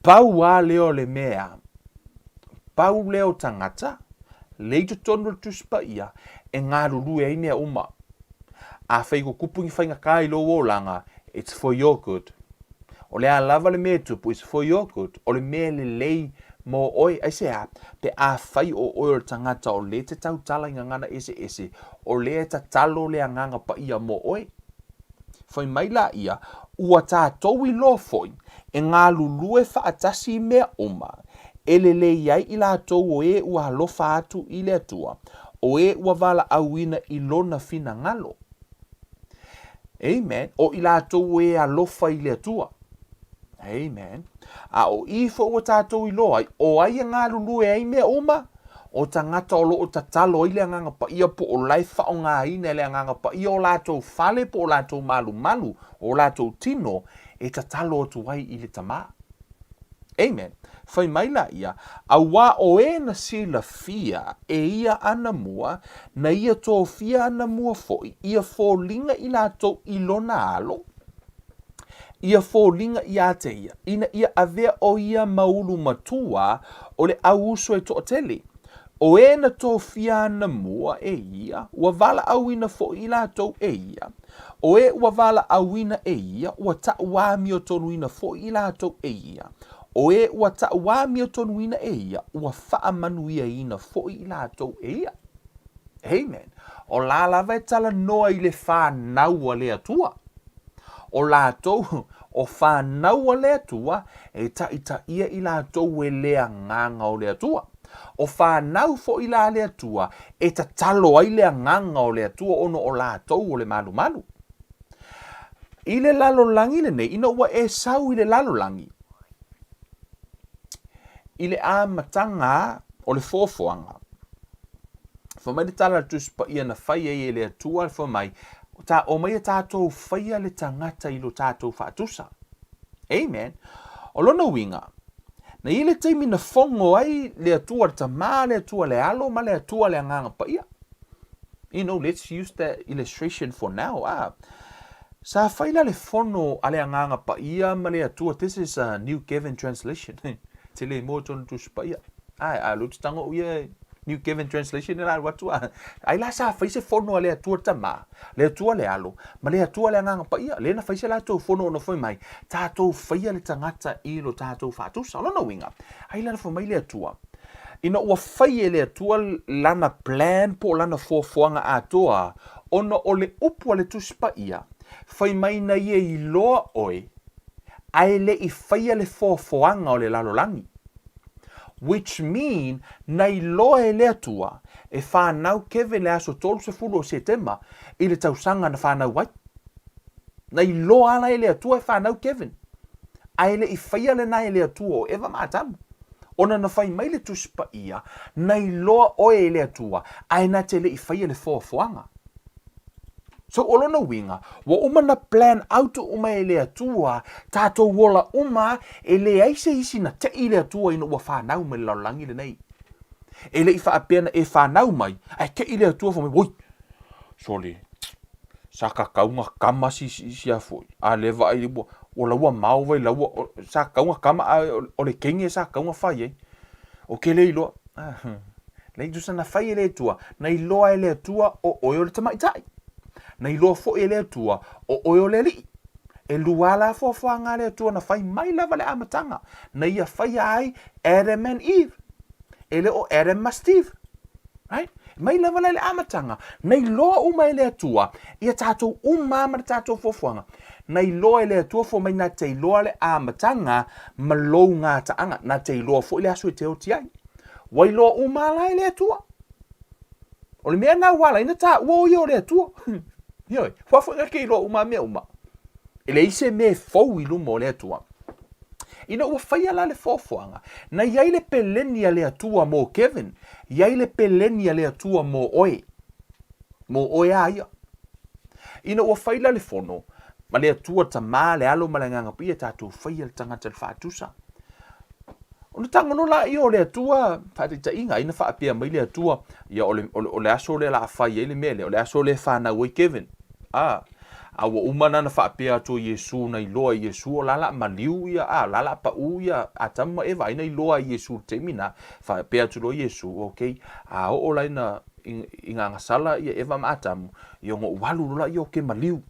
Speaker 1: Pau a lea o le mea, pau lea o tagata, le i totonu o le Tusi Paia, e galulue ai mea uma. Afai ua kupu ni faigata i lou olaga, it's for your good. O le a lava le mea e tupu, it's for your good. O le mea lelei mo oe. Aisea? Pe afai o oe o le tagata o lea e te tautala i gagana eseese, o lea e tatalo le Agaga Paia mo oe. Fai mai la ia, ua tatou iloa foi, e galulue faatasi i mea uma, e lelei ai i latou o e ua alofa atu i le Atua, o e ua valaauina i Lona finagalo. Amen. O i latou o e alofa i le Atua. Amen. A o i foi ua tatou iloa ai, o ai e galulue ai mea uma? O tagata o lo o tatalo ai le Agaga Paia po o la e faaaogaina e le Agaga Paia o latou fale po o latou malumalu, o latou tino e tatalo atu ai i le Tama. Amen. Fai mai la ia, auā o e na silafia e ia anamua, na ia tofia anamua foi, ia foliga i latou i lona alo, ia foliga iā te ia, ina ia avea ʻo ia ma ulu matua o le ʻauuso e toatele. ʻO e na tofia anamua e ia, ua valaauina foi i latou e ia. ʻO e ua valaauina e ia, ua taʻuamiotonuina foi i latou e ia. ʻO e ua taʻuamiotonuina e ia, ua faamanuiaina foi i latou e ia. Amen. O la lava e talanoa i le fanau a le Atua. O latou, o fanau a le Atua, e taitaia i latou e le Agaga o le Atua. O fanau foi la a le Atua, e tatalo ai le Agaga o le Atua ona o latou o le malumalu. I le lalolagi lenei, ina ua e sau i le lalolagi, i le amataga o le foafoaga, fai mai le tala a le Tusi Paia na fai ai e le Atua, fai mai, ta, omaia tatou faia le tagata i lo tatou faatusa. Amen. O lona uiga, na i ai le taimi na fogo ai le Atua le Tama, le Atua le Alo ma le Atua le Agaga Paia. You know, let's use that illustration for now. Ah, sa fai la le fono a le Agaga Paia ma le Atua. This is a New Kevin Translation. Te le moe tonu Tusi Paia. Ai, a lo te tango ia New Kevin Translation e la alu atu a. Ai la sa fai se fono a le Atua Tama, le Atua le Alo, ma le Atua le Agaga Paia. Le na fai se latou fono ona fai mai, tatou faia le tagata i lo tatou faatusa. O lona uiga, ai la na fai mai le Atua, ina ua fai e le Atua lana plan po o lana foafoaga atoa, ona o le upu a le Tusi Paia, fai mai na ia iloa oe, ae le i faia le foafoaga o le lalolagi. Which mean na iloa e le Atua e fanau Kevin le aso 30 o Setema i le tausaga na fanau ai. Na iloa ala e le Atua e fanau Kevin. Ae le i faia lena e le Atua o Eva ma Atamu. Ona na fai mai le Tusi Paia, na iloa oe e le Atua, ae na te le i faia le foafoaga. So o lona uiga, ua uma na plan out uma e le Atua tatou ola uma, e leai se isi na te'i le Atua ina ua fanau mai le lalolagi lenei. E le i faapea na e fanau mai, ae te'i le Atua fai mai, oi, sole, sa kakauga kama si si a foi, a le vaai ua, ua laua mao vai laua, sa kakauga kama a o le kenge sa kakauga fai ai. O ke le iloa. Lei tusa na fai e le Atua, na iloa e le Atua o oe o le tamaitai. Na iloa foi e le Atua o oe o le alii. E lua la foafoaga a le Atua na fai mai lava le amataga, na ia faia ai Adam and Eve. E le o Adam ma Steve. Right? Mai lava la i le amataga, na iloa uma e le Atua ia tatou uma ma le tatou foafoaga. Na iloa e le Atua fua mai na te iloa le amataga ma lou gataaga, na te iloa foi le aso e te oti ai. Ua iloa uma la e le Atua. O le mea na ua ala ai na taua o ia o le Atua. Ioe, ua foi na ke iloa uma mea uma. E leai se mea e fou i luma o le Atua. Ina ua faia la le foafoaga, na i ai le peleni a le Atua mō Kevin, i ai le peleni a le Atua mō oe, mō oe a ia. Ina ua fai la le fono, ma le Atua Tama, le Alo ma le Agaga Paia, tatou faia le tagata le faatusa. Ona tago loa laia o le Atua, faataitaiga, ai na faapea mai le Atua, ia o le, o le, o le aso lea o le a fai ai le mea lea, o le aso lea e fanau ai Kevin. A, a ua uma la na faapea atu o Iesu na iloa e Iesu o la la maliu ia, a, la la pau ia Atamu ma Eva, ai na iloa e Iesu i le taimi na, faapea atu loa Iesu, okay, a oo la ina, i, i gagasala ia Eva ma Atamu, ia ona ou alu loa laia ou ke maliu.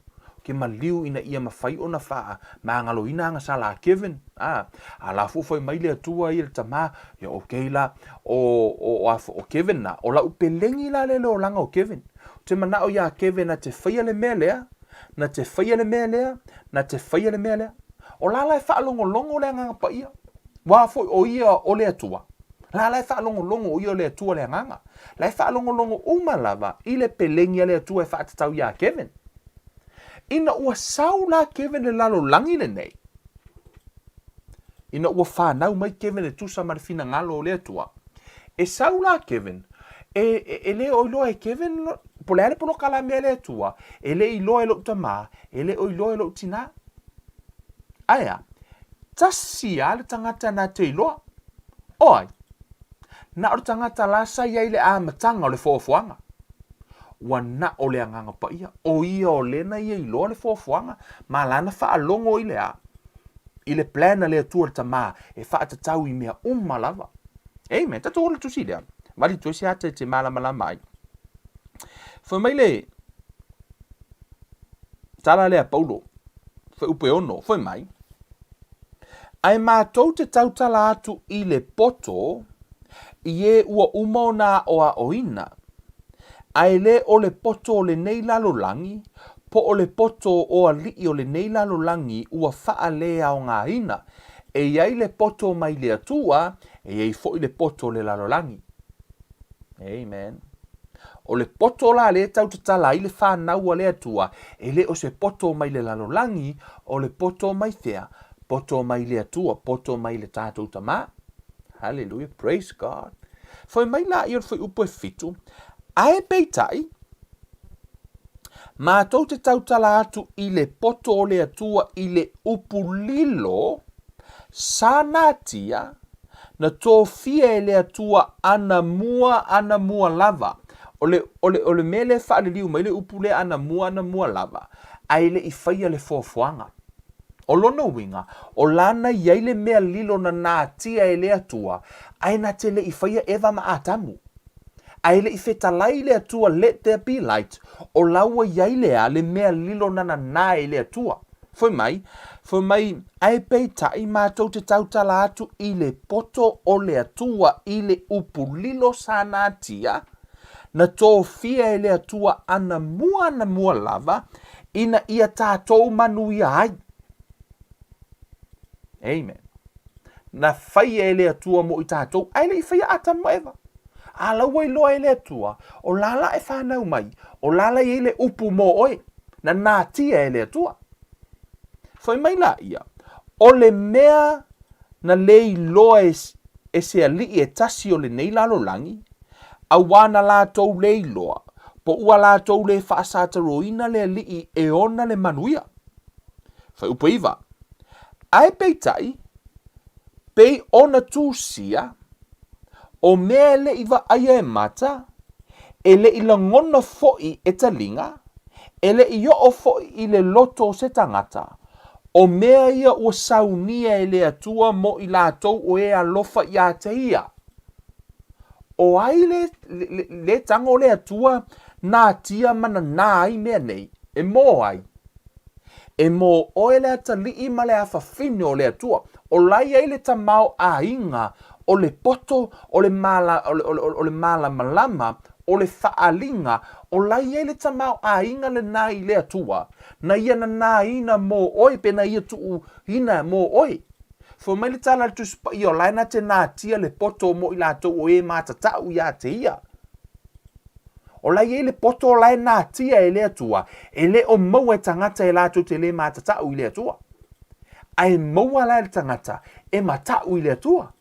Speaker 1: Ke maliu ina ia mafai ona faa magaloina agasala a Kevin. A, a la foi fai mai le Atua ia le Tama, ia okay la, o, o, o, a, o Kevin na, o lau pelegi la lea le olaga o Kevin. Ou te manao iā Kevin na te faia le mea lea, na te faia le mea lea, na te faia le mea lea. O la la e faalogologo le Agaga Paia. Ua foi o ia o le Atua. La la e faalogologo o ia o le Atua le Agaga. La e faalogologo uma lava i le pelegi a le Atua e faatatau iā Kevin. Ina ua sau la Kevin le lalolagi lenei, ina ua fanau mai Kevin e tusa ma le finagalo o le Atua, e sau la Kevin, e, e, e le o iloa e Kevin, po o le a le polokalame a le Atua, e le iloa e lou tamā, e le o iloa e lou tinā. Ae a? Tasi lava le tagata na te iloa. O ai? Na o le tagata la sa i ai le amataga o le foafoaga. Ua na o le Agaga Paia, o ia o lena ia iloa le foafoaga ma lana faalogo i le a? I le plan a le Atua le Tama e faatatau i mea uma lava. Amen. Tatou ola tusi lea. Vali toe se ata e te malamalama ai. Fai mai le tala lea a Paulo, fuaiupu e 6, fai mai, Ae matou te tautala atu i le poto i e ua uma ona aoaoina, ae le o le poto o lenei lalolagi, Po o le poto o aliʻi o lenei lalolagi ua faaleaogaina, e i ai le poto mai le Atua, e i ai foi le poto o le lalolagi. Amen. O le poto la lea e tau tatala ai le fanau a le Atua, e le o se poto mai le lalolagi, o le poto mai fea? Poto mai le Atua, poto mai le tatou Tama. Hallelujah, praise God. Fai mai la ia o le fuaiupu e fitu, ae peitai, Mātou te tautala atu i le poto o le Atua i le upu lilo, sanatia, na tofia e le Atua anamua anamua lava. O le, o le, o le mea lea e faaliliu mai le upu lea anamua anamua lava, ae le i faia le foafoaga. O lona uiga, o lana i ai le mea lilo na natia e le Atua, ae na te le i faia Eva ma Atamu. Ae le i fetalai le Atua let there be light, o la ua i ai le a le mea lilo na nanā e le Atua. Fai mai, fai mai, ae peitai matou te tautala atu i le poto o le Atua i le upu lilo sa natia, na tofia e le Atua anamua anamua lava, ina ia tatou manuia ai. Amen. Na faia e le Atua mo i tatou, ae le i faia Atamu ma Eva. A la ua iloa e le Atua, o la la e fanau mai, o la la i ai le upu mo oe, na natia e le Atua. Fai mai la ia, o le mea na le iloa e, e se aliʻi e tasi o lenei lalolagi, auā na latou le iloa, po ua latou le faasataroina le aliʻi e ona le manuia. Fuaiupu 9. Ae peitai, pei ona tusia, o mea e le i vaaia e mata, e le i lagona foi e taliga, e le i oo foi i le loto o se tagata, o mea ia ua saunia e le Atua mo i latou o e alofa iā te ia. O ai le, le, le tago o le Atua natia ma nanā ai mea nei? E mō ai? E mō oe le atalii ma le afafine o le Atua, o la i ai le tamaoaiga o le poto, o le mala, o le, o le, o le malamalama, o le faaaliga, o la i ai le tamaoaiga lenā i le Atua, na ia nanāina mō oe pe na ia tuuina mō oe. Fai mai le tala a le Tusi Paia, o la e na te natia le poto mo i latou o e matatau iā te ia. O la i ai le poto o la e natia e le Atua, e le o maua e tagata e latou te le matatau i le Atua. Ae maua la e le tagata e matau i le Atua.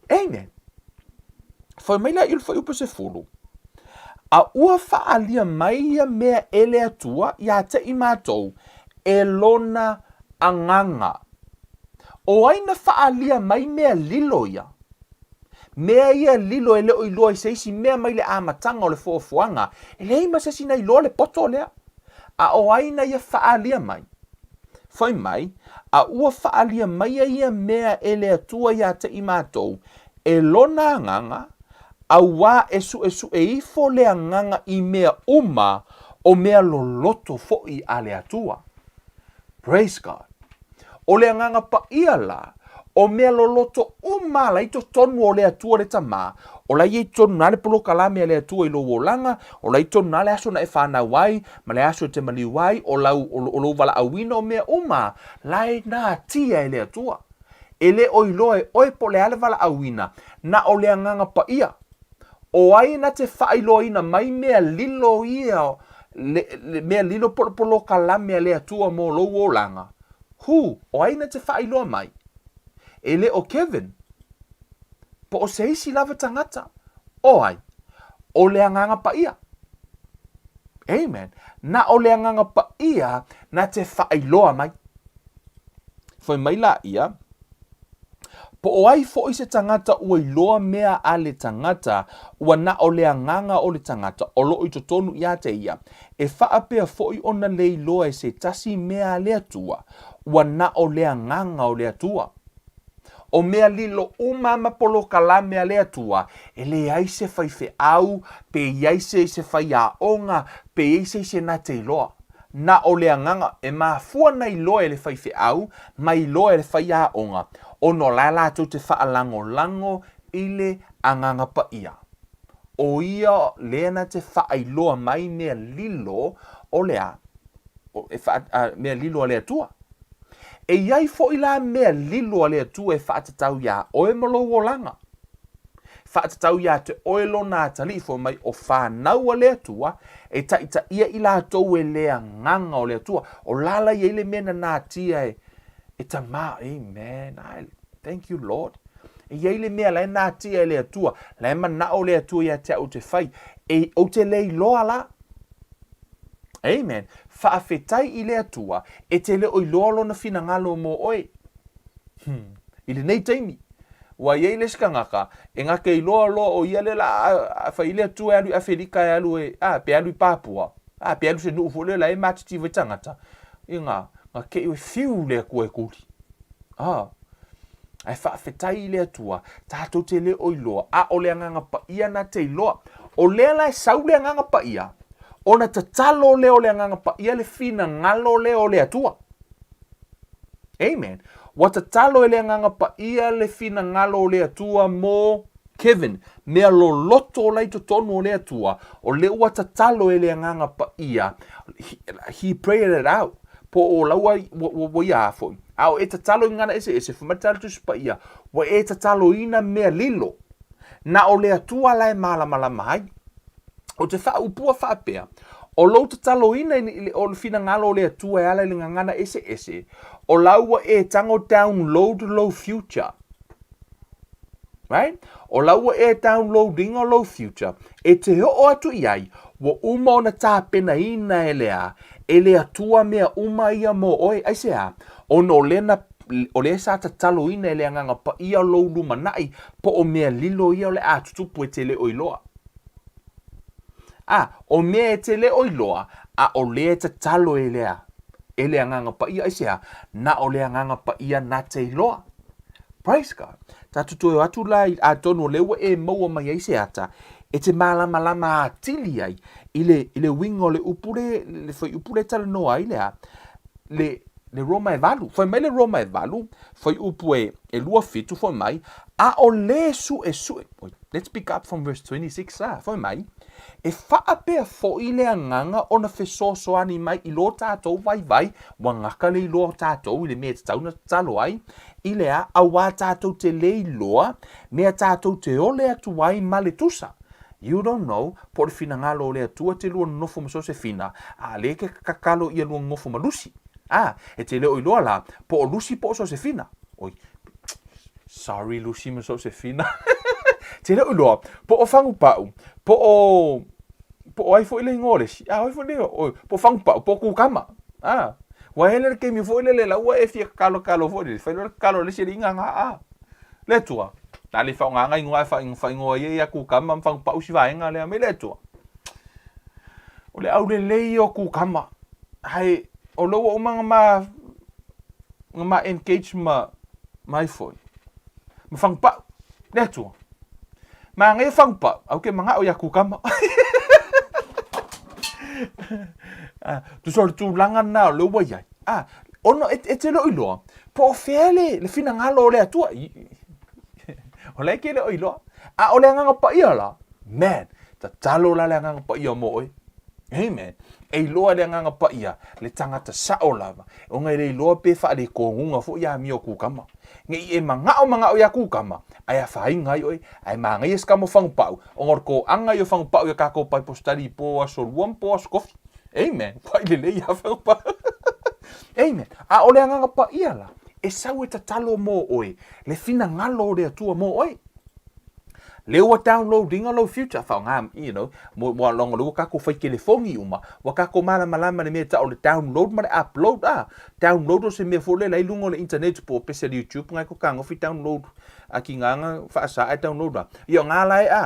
Speaker 1: Amen. Fai mai la i le fuaiupu 10. A ua faaalia mai ia mea e le Atua iā te i matou e lona agaga. O ai na faaalia mai mea lilo ia? Mea ia lilo e le o iloa i se isi mea mai le amataga o le foafoaga, e leai ma se isi na iloa le poto lea. A o ai na ia faaalia mai? Fai mai, a ua faaalia mai ia mea e le Atua iā te i matou, e lona agaga, auā e suʻesuʻe ifo le agaga i mea uma o mea loloto foʻi a le Atua. Praise God. O le Agaga Paia la, o mea loloto uma la i totonu o le Atua le Tama, o la i totonu na le polokalame a le Atua i lou olaga, o la i totonu na le aso na e fanau ai, ma le aso e te maliu ai, o lau, o lou valaauina o mea uma, la e natia e le Atua. E le o iloa e oe po o le a le valaauina, na o le Agaga Paia. O ai na te faailoaina mai mea lilo ia, le, le mea lilo po o le polokalame a le Atua mo lou olaga? Who? O ai na te faailoa mai? E le o Kevin? Po o se isi lava tagata? O ai? O le Agaga Paia. Amen. Na o le Agaga Paia na te faailoa mai. Fai mai la ia, Po o ai foʻi se tagata ua iloa mea a le tagata, ua na o le agaga o le tagata o loo i totonu iā te ia, e faapea foʻi ona le iloa e se tasi mea a le Atua, ua na o le agaga o le Atua. O mea lilo uma ma polokalame a le Atua, e leai se faifeau, pe iai se se faiaoga, pe iai se isi e na te iloa. Na o le agaga e mafua na iloa e le faifeau ma iloa e le faiaoga, ona o la e latou te faalagolago i le Agaga Paia. O ia lea na te faailoa mai mea lilo o le a? e wha, a, mea lilo a le Atua. E i ai foʻi la mea lilo a le Atua e faatatau iā oe ma lou olaga. Faatatau iā te oe lona atalii fai mai o fanau a le Atua, e taitaia i latou e le Agaga o le Atua. O la la i ai le mea na natia e, e tamā. Amen. I, thank you, Lord. E i ai le mea la e natia e le Atua, la e manao le Atua ia te au te fai. E, ou te le iloa la. Amen. Faafetai i le Atua, e te le o iloa lona finagalo mo oe. Hmm. I lenei taimi, ua i ai le isi tagata, e gake iloa loa o ia le la a fai i le Atua e alu i Afelika e alu e, a, pe alu i Papua, a, pe alu se nuu foi lea la e matitiva i tagata, i nga, nga kei oe fiu le Atua e kuli. A, ae faafetai i le Atua, tatou te le o iloa, a o le Agaga Paia na te iloa. O lea la e sau le Agaga Paia, ona tatalo lea o le Agaga Paia le finagalo lea o le Atua. Amen. Ua tatalo e le Agaga Paia le finagalo o le Atua mo Kevin, mea loloto o la i totonu o le Atua, o lea ua tatalo e le Agaga Paia, he, he prayed it out, po o la ua, ua, ua, ua ia foi. A o e tatalo i ngana ese ese, fai mai le Tusi Paia, ua e tataloina mea lilo, na o le Atua la e malamalama ai. Ou te faaupua faapea, o lou tataloina i le, o le finagalo o le Atua e ala i le gagana eseese, o la ua e tago download lou future. Right? O la ua e download ina lou future, e te oo atu i ai, ua uma ona tapenaina e le a, e le Atua mea uma ia mo oe. Aisea? Ona o lea na o lea sa tataloina e le Agaga Paia lou lumanai, po o mea lilo ia o le a tutupu e te le o iloa. A, o mea e te le o iloa, a o lea e tatalo e le a, e le Agaga Paia, aisea? Na o le Agaga Paia na te iloa. Praise God. Tatou toe o atu la, atonu o lea ua e maua mai ai se ata, e te malamalama atili ai i le, i le uiga o le upu le, le fuaiupu le talanoa ai le a, le, le Roma e valu. Fai mai le Roma e valu, fuaiupu e, e 27, fai mai, a o le suesue, let's pick up from verse 26, ah, fai mai, e faapea foi le agaga ona fesoasoani mai i lo tātou vaivai, ua gaka le iloa o tātou i le mea e tatau na tatalo ai, i le a, auā tātou te le iloa, mea tātou te ole atu ai ma le tusa. You don't know, po o le finagalo o le Atua te lua nonofo ma Sosefina, a le ke kakalo ia lua nonofo ma Lusi. A, e te le o iloa la, po o Lusi po o Sosefina. Oi, sorry Lusi ma Sosefina. te le o iloa, po o Fagupau, po o, po o ai foi le igoa o le isi. A, oi foi le, oi, po o Fagupau, po o Kukama. A, ua hele le taimi foi lele la ua e fia kakalokalo foi lele, fai loa le kakalo a le isi alii gaga a. Le Atua, na le faaaogaina igoa ae faaigoa ai ia kukama ma fagupau si vaega lea mai le Atua. O le aulelei o kukama, ae o lea ua uma na ma, na ma engage ma, ma ai foi, ma fagupau, le Atua. Manaia fagupau, ae ou te manao ia kukama. Ah, tusa o le tulaga lena o lea ua i ai. Ah, ona e, e te le o iloa, Po o fea le, le finagalo o le Atua? O la e ke le o iloa. A o le Agaga Paia la, man, tatalo la le Agaga Paia mo oe. Amen. E iloa le Agaga Paia, le tagata sao lava. Ona e le iloa pe faalekoguga foi ia amio kukama. Ne i e manao manao ia kukama, ae afaina ai oe, ae manaia se kama o Fagupau, ona o le toaga ia o Fagupau ia kakou Bible study i po aso lua ma po aso kofi. Amen. Pai lelei ia Fagupau. Amen. A o le Agaga Paia la, e sau e tatalo mo oe, le finagalo o le Atua mo oe. Lea ua download ina lou future, faaaoga, you know, mo, mo alonga lea ua kakou fai telefoni uma, ua kakou malamalama le mea e tau o le download ma le upload, a. Download o se mea foi lea la i luga o le internet po o pese le YouTube ngai ko kagofi download a ki ngā whaasa e download a. Ia ngā la e a.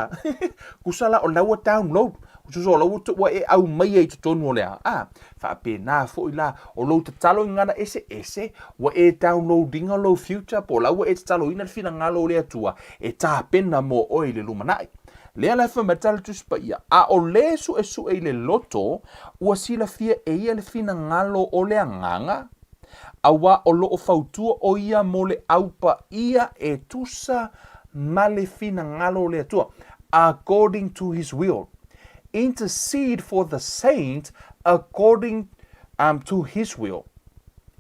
Speaker 1: Kusa la o la ua download. Kusa o la ua, ua e au mai e i totonu o le a. A. Faapena foi la, o lou tatalo i gagana eseese, ua e download ina lou future po o la ua e tataloina le finagalo o le Atua e tapena mo oe i le lumanai. Lea la e fai mai le Tala Tusi Paia, A o le suesue i le loto, ua silafia e ia le finagalo o le Agaga, auā o lo o fautua o ia mo le au paia e tusa ma le finagalo o le Atua, according to his will. Intercede for the saint according um, to His will,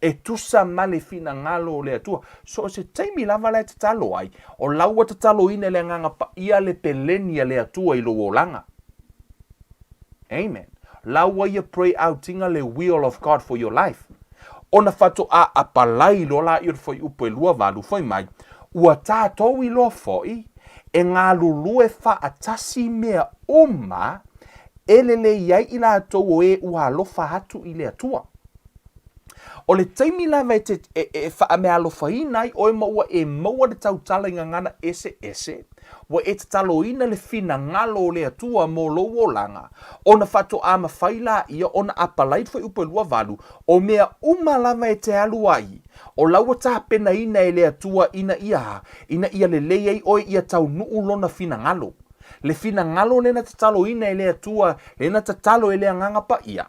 Speaker 1: e tusa ma le finagalo o le Atua. So o se taimi lava la e tatalo ai, o la ua tataloina e le Agaga Paia le peleni a le Atua i lou olaga. Amen. La ua ia pray out-iga le will of God for your life. Ona faatoa apalai loa laia o le fuaiupu e 28 fai mai, Ua tatou iloa foi, e galulue faatasi mea uma e lelei ai i latou o e ua alofa atu i le Atua. O le taimi lava e te e, e faameaalofaina ai oe ma ua e maua le tautala i gagana eseese, ua e tataloina le finagalo o le Atua mo lou olaga, ona faatoa mafai laia ona apalai le fuaiupu e 28, o mea uma lava e te alu ai, o la ua tapenaina e le Atua ina ia, ina ia lelei ai oe ia taunuu lona finagalo. Le finagalo lea na tataloina e le Atua, lea na tatalo e le Agaga Paia,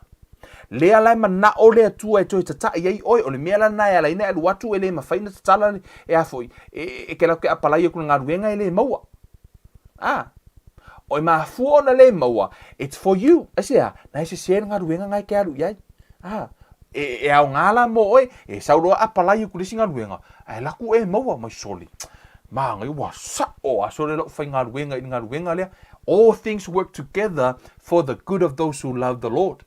Speaker 1: lea la e manao le Atua e toe tataʻi ai oe, o le mea la lena e ala ai ona e alu atu e le mafai ona tatala e a foi, e ke latou ke apalai aku i le galuega e le maua. A, o e mafua ona le maua, it's for you. Aisea? Na e sese le galuega na e ke alu i ai. A, e, e aoga la mo oe, e sau loa apalai aku i le isi galuega, ae laku e maua mai soli. Manaia, ua sao a sole lau faigaluega i le galuega lea. All things work together for the good of those who love the Lord.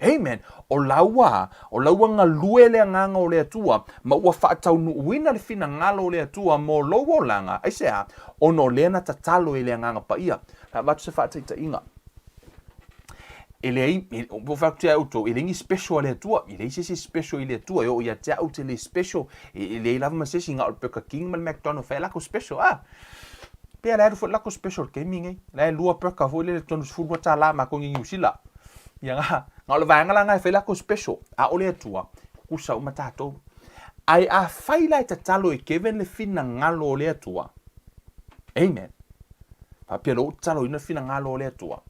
Speaker 1: Amen. O laua, o laua galue le agaga o le Atua, ma ua faataunuuina le finagalo o le Atua mo lou olaga, aisea? Ona o lea na tatalo e le Agaga Paia. La avatu se faataitaiga. E leai, e, ua fai atu ia outou, e leai ni special a le Atua, e leai se isi special i le Atua, e oo ia te au ou te le special, e, e leai lava ma se isi, na o le Burger King ma le McDonald fai a lakou special, ah. Pea la e alu foi le lakou special i le taimi lenei, la e lua burger foi lele $32 matou nei i Niu Sila. Ia na, na o le vaega la na e fai lakou special, a o le Atua, tutusa uma tatou. Ae afai la e tatalo e Kevin le finagalo o le Atua, amen, Faapea loa ua tataloina le finagalo o le Atua.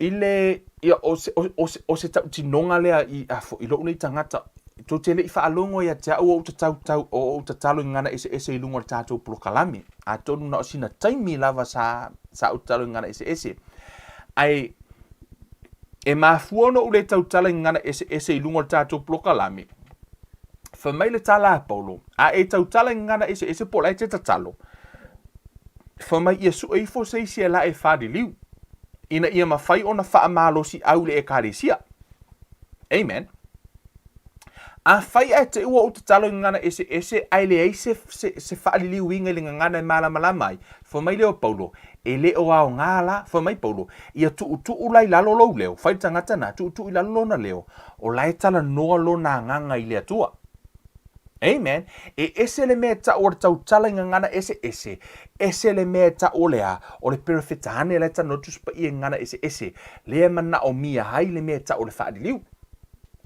Speaker 1: I le, ia, o se, o, o se, o se tautinoga lea i, a fo, i lou nei tagata, tou te le i faalogo ia te au o ou tatau, tau, o ou tatalo i gagana eseese i luga o le tatou polokalame. Atonu na o sina taimi lava sa, sa ou tatalo i gagana eseese. Ae, e mafua ona ou le tautala i gagana eseese i luga o le tatou polokalame, fai mai le tala a Paulo, a e tautala i gagana eseese po o la e te tatalo, Fai mai ia sue ifo se isi e la e faaliliu, ina ia mafai ona faamalosiau i le Ekalesia. Amen. Afai ae te ua ou tatalo i gagana eseese ae leai se, se, se faaliliuina i le gagana e malamalama ai, fai mai lea o Paulo, e le o aoga la, fai mai Paulo, ia tuutuu la i lalo lou leo, fai le tagata na, tuutuu i lalo lona leo, o la e talanoa lona agaga i le Atua. Amen. E ese le mea e tau o le tautala i gagana eseese, ese le mea e tau o le a, o le Perefetane la e talanoa Tusi Paia i gagana eseese, lea e manaomia ai le mea e tau o le faaliliu.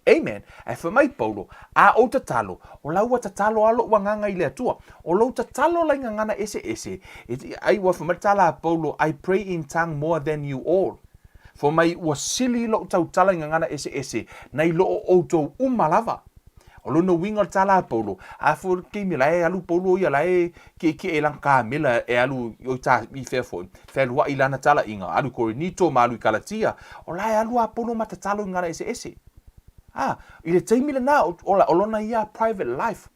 Speaker 1: Amen. Ae fai mai Paulo, a ou tatalo, o la ua tatalo a lou agaga i le Atua. O lou tatalo la i gagana eseese, ai ua fai mai le tala a Paulo, I pray in tongue more than you all. Fai mai ua sili lou tautala i gagana eseese nai lo o outou uma lava. O lona uiga o le tala a Paulo, a foi le taimi la e alu Paulo ia la e kiekie i lana kamela e alu i ta i fea foi, fealuai i lana talaiga, alu i Korinito ma alu i Kalatia, o la e alu a Paulo ma tatalo i gagana eseese. A, i le taimi lena, o, o lona ia private life.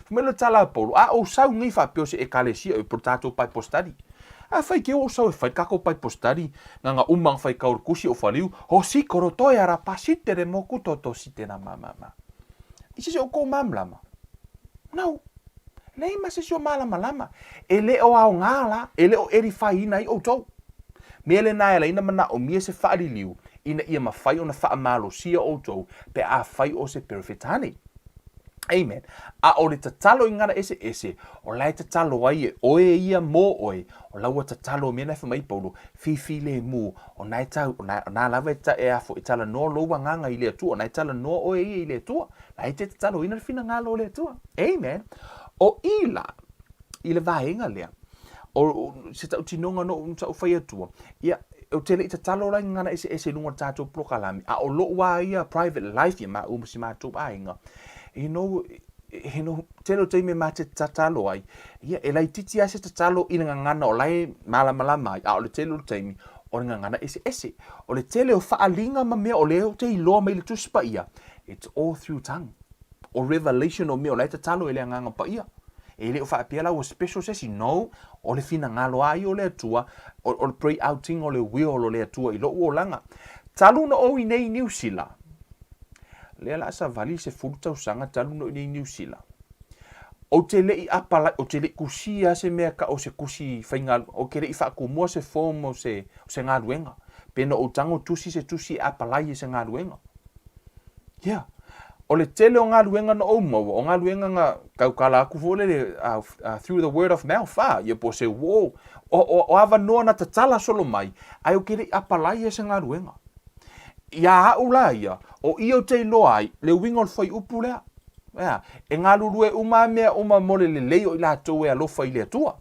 Speaker 1: Fai mai le tala a Paulo, a ou sau nei faapea o se ekalesia e po le tatou Bible study. A fai ke ou sau e fai kako Bible study, nga nga uma nga fai kau le kusi o faliu, ho si koro toe ara pa si tere mo ku toto si tena ma ma ma. I se se o kou malamalama? No. Leai ma se se o malamalama. E le o aoga la, e le o edify-ina ai outou. Mea lena e ala ai ona manaomia se faaliliu ina ia mafai ona faamalosia outou pe afai o se Perefetane. Amen. A o le tatalo i gagana eseese, o la e tatalo ai e oe ia mō oe, o la ua tatalo mea na e fai mai Paulo, fifilemu, o na e tau, o na, o na lava e, ta, e afo, e talanoa lou agaga i le Atua, o na e talanoa oe ia i le Atua, la e te tataloina le finagalo o le Atua. Amen. O i la, i le vaega lea, o, o se tautinoga noʻu sa ou fai atua, ia, ou te le i tatalo la i gagana eseese i luga o le tatou polokalame, a o loʻu a ia private life ia maʻu ma si matou aiga, you know, you know, tele o taimi e ma te tatalo ai, ia, e laititi a se tatalo i le gagana o la e malamalama ai, a o le tele o le taimi, O le gagana eseese. O le tele o faaaliga ma mea o lea ou te iloa mai le Tusi Paia, it's all through tongue. O revelation o mea o la e tatalo e le Agaga Paia. E le o faapea la ua special se isi, no, o le finagalo a ia o le Atua, o le pray outing o le will o le Atua i lou olaga. Talu na ou i nei i Niu Sila, lea la a savali le 10 tausaga talu na ou i nei i Niu Sila, Ou te le i apalai, ou te le i kusia se mea ka o se kusi faigaluega, ou te le i faatumua se form o se, o se galuega. Pe na ou tago tusi se tusi e apalai i se galuega. Yeah. O le tele o galuega na ou maua, o galuega na tautala atu foi lele through the word of mouth, ah, ia po o se uo, o, o, o avanoa na tatala solo mai, ae ou te le i apalai i se galuega. Iā a'u la ia, o i ou te iloa ai le uiga o le fuaiupu lea. Ea, e galulue uma a mea uma mo le lelei o i latou e alofa i le Atua.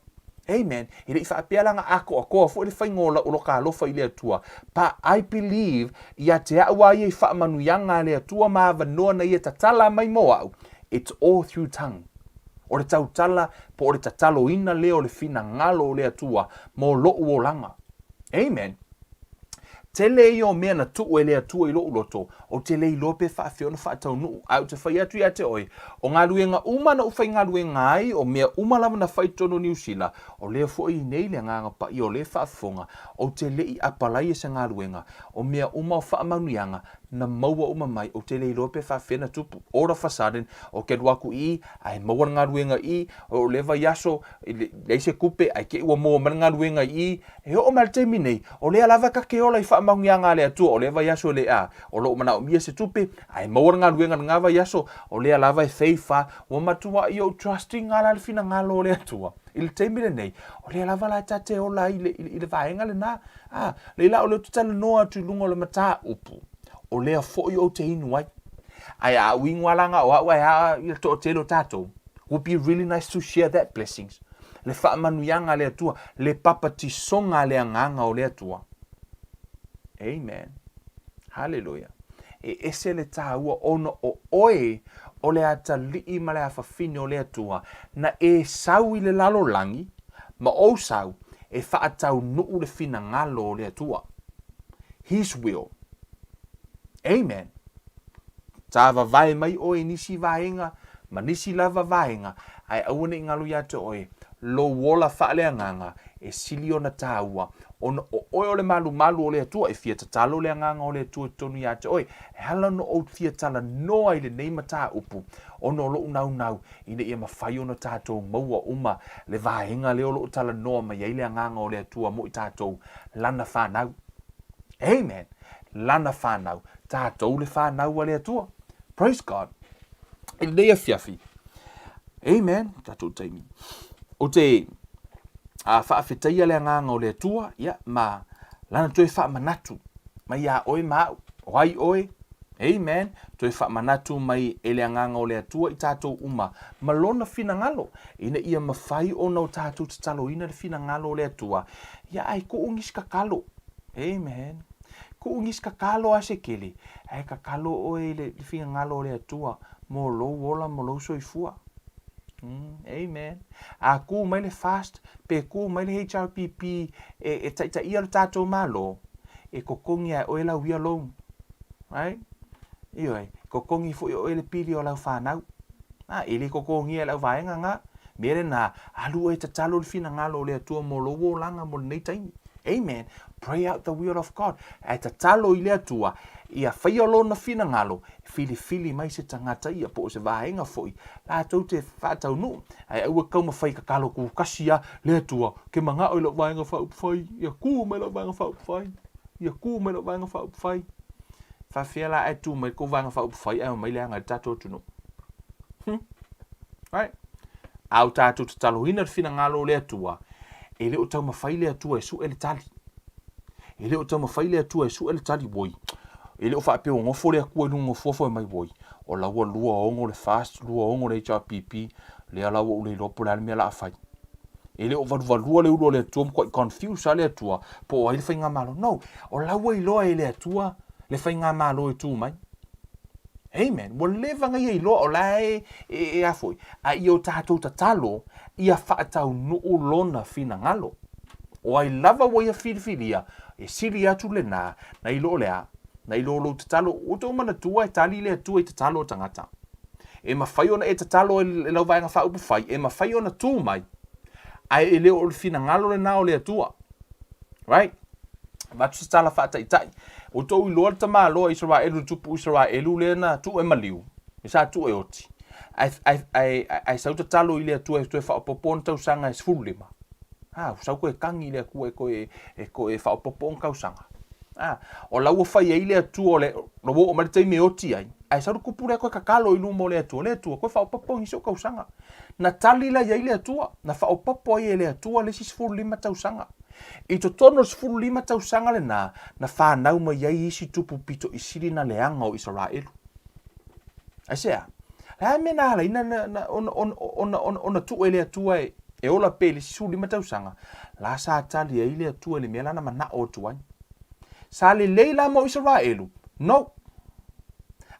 Speaker 1: Amen. E le i faapea la na atoatoa foi le faiga o lau loka alofa i le Atua, but I believe ia te a'u a ia i faamanuiaga a le Atua ma avanoa na ia tatala mai mo a'u, it's all through tongue. O le tautala po o le tataloina lea o le finagalo o le Atua mo lo'u olaga. Amen. Tele ia o mea na tuu e le Atua i lou loto, ou te le iloa pe faafefea ona faataunuu, ae ou te fai atu ia te oe, o galuega uma na ou faigaluega ai, o mea uma lava na fai i totonu o Niu Sila, o lea foi i nei le Agaga Paia o lea faafofoga, ou te le i apalaia se galuega, o mea uma o faamanuiaga, na maua uma mai, ou te le iloa pe faafefea na tupu, all of a sudden, ou te alu atu i i, ae maua le galuega i i, o lea vaiaso, e leai se tupe, ae te i ua maua mai le galuega i i, E oo mai le taimi nei, o lea lava ta te ola i faamanuiaga a le Atua, o lea vaiaso e le a, o lo o manaomia se tupe, ae maua le galuega i lena vaiaso, o lea lava e feifa, ua matuai ou trusting a la le finagalo o le Atua. I le taimi lenei, o lea lava la ta te ola ai i le vaega lena. A, leila o lea ou te talanoa atu i luga o le mataupu, o lea foi ou te inu ai. Ae a ou inu a la na o au ae a le toatele o tatou, would be really nice to share that blessings. le faamanuiaga a le Atua, le papatisoga a le Agaga o le Atua. Amen. Haleluia. E ese le tāua ona o oe o le atalii ma le afafine o le Atua, na e sau i le lalolagi ma ou sau e faataunuu le finagalo o le Atua. His will. Amen. Tāvavae mai ʻoe i nisi vaega ma nisi lava vaega, ae aua ne i galo iā te ʻoe lou ola faaleagaga e sili ona tāua, ona o ʻoe o le malumalu o le Atua, e fia tatalo le Agaga o le Atua i totonu iā te ʻoe. E ala ona ou fia talanoa i lenei mataupu, ona o loʻu naunau ina ia mafai ona tātou maua uma le vaega lea o lo o talanoa mai ai le Agaga o le Atua mo i tātou lana whanau. Amen. Lana whanau. Tātou le whanau a le Atua. Praise God. I lenei afiafi. Amen. Tātou taimi. O te a whaawhetaia le anganga o le Atua, ia, ma lana toe whaamanatu mai a oe ma au. O ai oe, Amen. Toe faamanatu mai e le Agaga o le Atua i tātou uma ma Lona finagalo, ina ia mafai ona o tātou tataloina le finagalo o le Atua, ia ae kuu nisi kakalo. Amen. Kuu nisi kakalo a se kele, ae kakalo oe i le finagalo o le Atua mo lou ola mo lou soifua. Amen. A kū mai le fast, pe kū mai le HRPP e, e taitaia lo tātou Malo, e kokongi ae oe lau ia loan. Right? Ioe, kokongi foi oe le pili o lau whanau. A, e le kokongia e lau vaega ngā. Mea lena, alu oe tatalo le finagalo o le Atua mo lou olaga mo lenei taimi. Amen. Pray out the will of God. Ae tatalo i le Atua, ia whaia lona finagalo, filifili mai se tagata ia po o se vaega foi latou te faataunuu, ae aua taumafai kakalo kukasi a le Atua, ke manao i lau vaega faaupufai, ia ku mai lau vaega faaupufai, ia ku mai lau vaega faaupufai. Faafefea la ae tu mai kou vaega faaupufai ae omai leaga ai le tatou atunuu. Right? A o tatou tataloina le finagalo o le Atua, e le o taumafai le Atua e sue le tali. E le o taumafai le Atua e sue le tali, woi. E le o faapea ua nofo le Atua i luga nofoa fai mai, woi, o la ua 26 le FAST, 26 le HRPP, lea la ua ou le iloa po o le a le mea o le a fai. E le o valuvalua le ulu o le Atua, matuai confuse lava le Atua, po o ai le faigamalo. No, o la ua iloa e le Atua le faigamalo e tu mai. Amen. Ua leva ona ia iloa o la e, e, e a foi. A ia o tātou tatalo, ia faataunuu lona finagalo. O ai lava ua ia filifilia, E sili atu lenā, nai lo le a, nai lo lou tatalo, ua tou manatua e tali le Atua i tatalo a tagata. E mafai ona e tatalo e lau Vaega Faaupufai, e mafai ona tu mai, ae e le o le finagalo lenā o le Atua. Right? Avatu se tala faataitai. Ua tou iloa le tamaloa Isaraelu, le tupu Isaraelu lea na tuu e maliu, e sa tuu e oti. Ae, ae, ae, ae sau tatalo i le Atua e toe faaopoopo ona tausaga e 15. A, ua sau koe tagi i le Atua e toe, e toe faaopoopo ona tausaga. A, o la ua fai ai le Atua o le, ua oo mai le taimi e oti ai, ae sau le tupu lea toe tatalo i luma o le Atua, le Atua, toe faaopoopo nisi o tausaga. Na tali la i ai le Atua, na faaopoopo ai e le Atua le isi 15 tausaga. I totonu o le 15 tausaga lenā, na fanau mai ai isi tupu pito i sili na leaga o Isaraelu. Aisea? Le a mea na ala ai ona tuu e le Atua e ola pea i le isi 15 tausaga? La sa tali ai le Atua i le mea la na manao atu ai. Sa lelei la mo Isaraelu? No.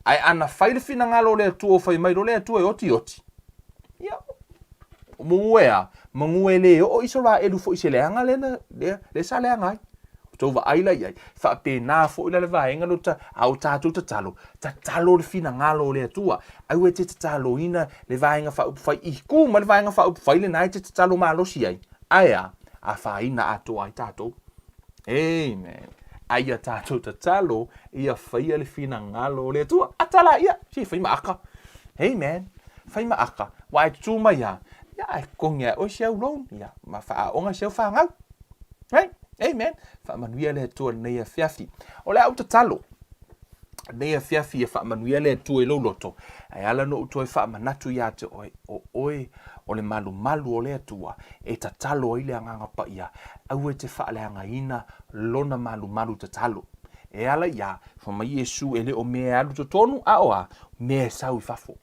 Speaker 1: Ae ana fai le finagalo o le Atua o fai mai loa le Atua e oti oti, ia, manu e a? Manu e le oo Isaraelu foi i se leaga lea na, lea, lea sa leaga ai. Ua tou vaai la i ai, faapena foi la le vaega lea o ta, a o tatou tatalo, tatalo le finagalo o le Atua. Aua e te tataloina le Vaega Faaupufai i ku ma le Vaega Faaupufai lena e te tatalo malosi ai. Ae a? Afaina atoa ai tatou. Amen. A ia tatou tatalo, ia faia le finagalo o le Atua. Ata la ia, si fai ma aka. Amen. Fai ma aka. Wa e tutū mai a, ia ae totogi ae oe si au loan, ia, ma faaaoga si au fanau. Right? Amen. Faamanuia le Atua i lenei afiafi. O le a ou tatalo lenei afiafi ia faamanuia le Atua i lou loto. Ae ala ona ou toe faamanatu ia te oe, o oe o le malumalu o le Atua e tatalo ai le Agaga Paia, aua e te faaleagaina lona malumalu tatalo. E ala i a, fai mai Iesu e le o mea e alu totonu, a o a, mea e sau i fafo.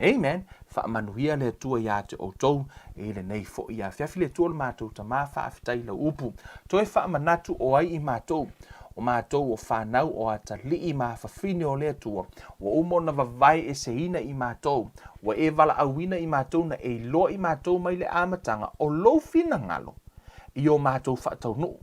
Speaker 1: Amen. Faamanuia le Atua ia te outou i lenei foi afiafi. Le Atua o le matou Tama, faafetai i lau upu. Toe faamanatu o ai i matou, o matou o fanau o atalii ma afafine o le Atua, ua uma ona vavae eseina i matou, ua e valaauina i matou na e iloa i matou mai le amataga o lou finagalo i o matou faataunuu.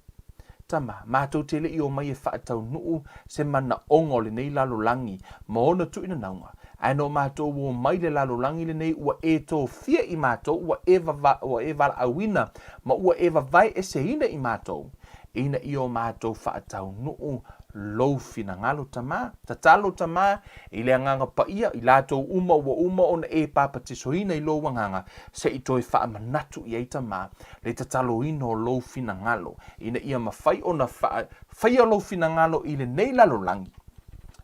Speaker 1: Tama, matou te le i omai e faataunuu se manaoga o lenei lalolagi ma ona tuuinanauga, ae na o matou omai i le lalolagi lenei ua e tofia i matou, ua e ua e valaauina ma ua e vavae eseina i matou, ina ia o matou faataunuu lou finagalo, Tama. Tatalo, Tama, i le Agaga Paia, i latou uma ua uma ona e papatisoina i lou Agaga, se i toe faamanatu i ai, Tama, le tataloina o lou finagalo, ina ia mafai ona faia lou finagalo i lenei lalolagi,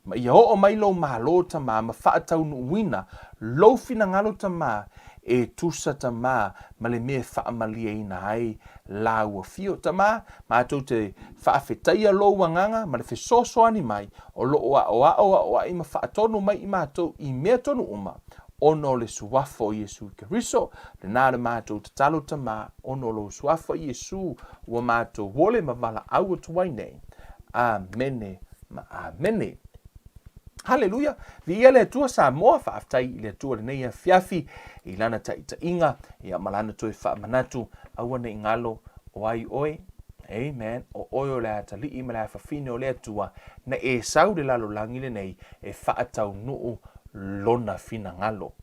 Speaker 1: ma ia oo mai lou Malo, Tama, ma faataunuuina lou finagalo, Tama, e tusa, Tama, ma le mea e faamalieina ai lāua fio. Tama, matou te faafetaia lou agaga ma le fesoasoani mai o lo o aʻoaʻo aʻoaʻi ma faatonu mai i matou i mea tonu uma, ona o le Suafa o Iesu Keriso, lenā le matou tatalo Tama, ona o lou Suafa Iesu ua matou ole ma valaau atu ai nei. Amene ma Amene. Haleluia! Viia le Atua Samoa, faafetai i le Atua lenei afiafi i lana taitaiga ia ma lana toe faamanatu, aua ne i galo o ai oe. Amen. O oe o le atalii ma le afafine o le Atua, na e sau i le lalolagi lenei e faataunuu lona finagalo.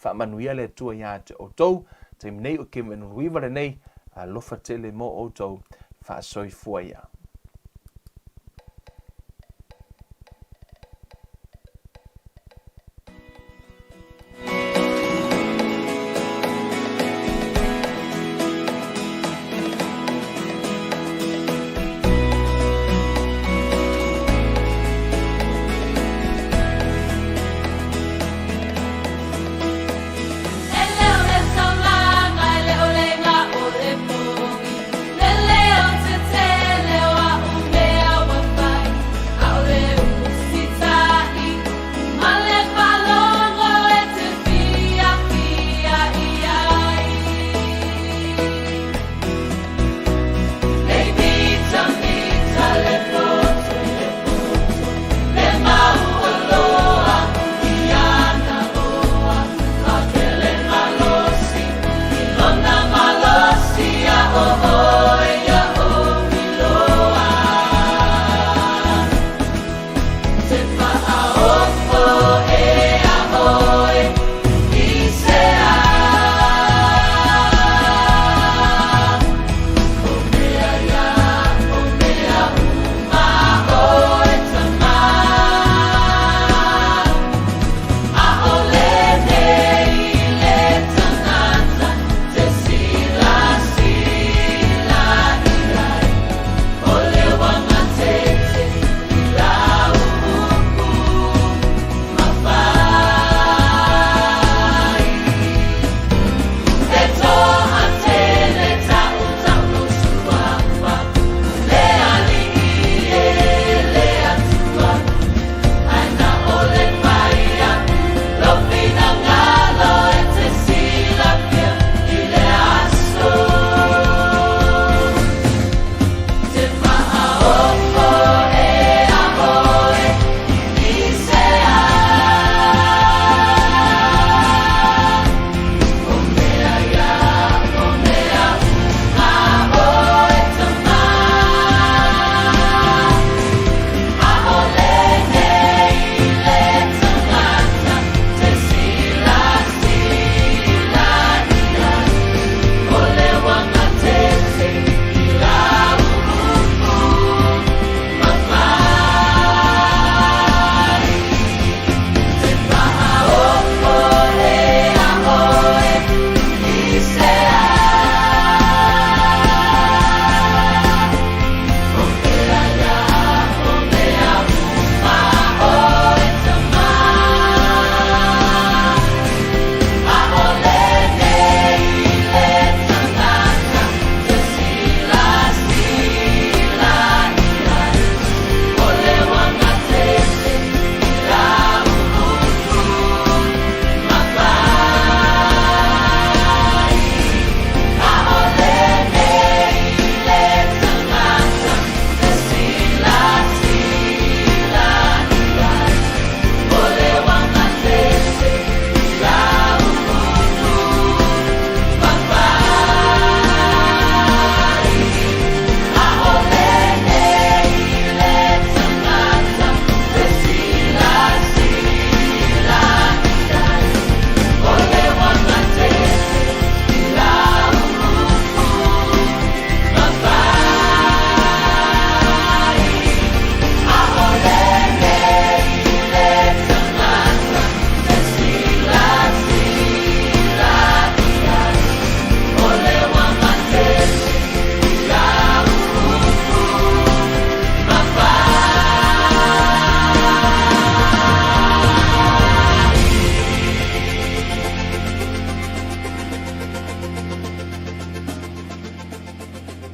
Speaker 1: Faamanuia le Atua iā te outou, taimi nei o Kevin Ruiva lenei, alofa tele mo outou, faasoifua ia.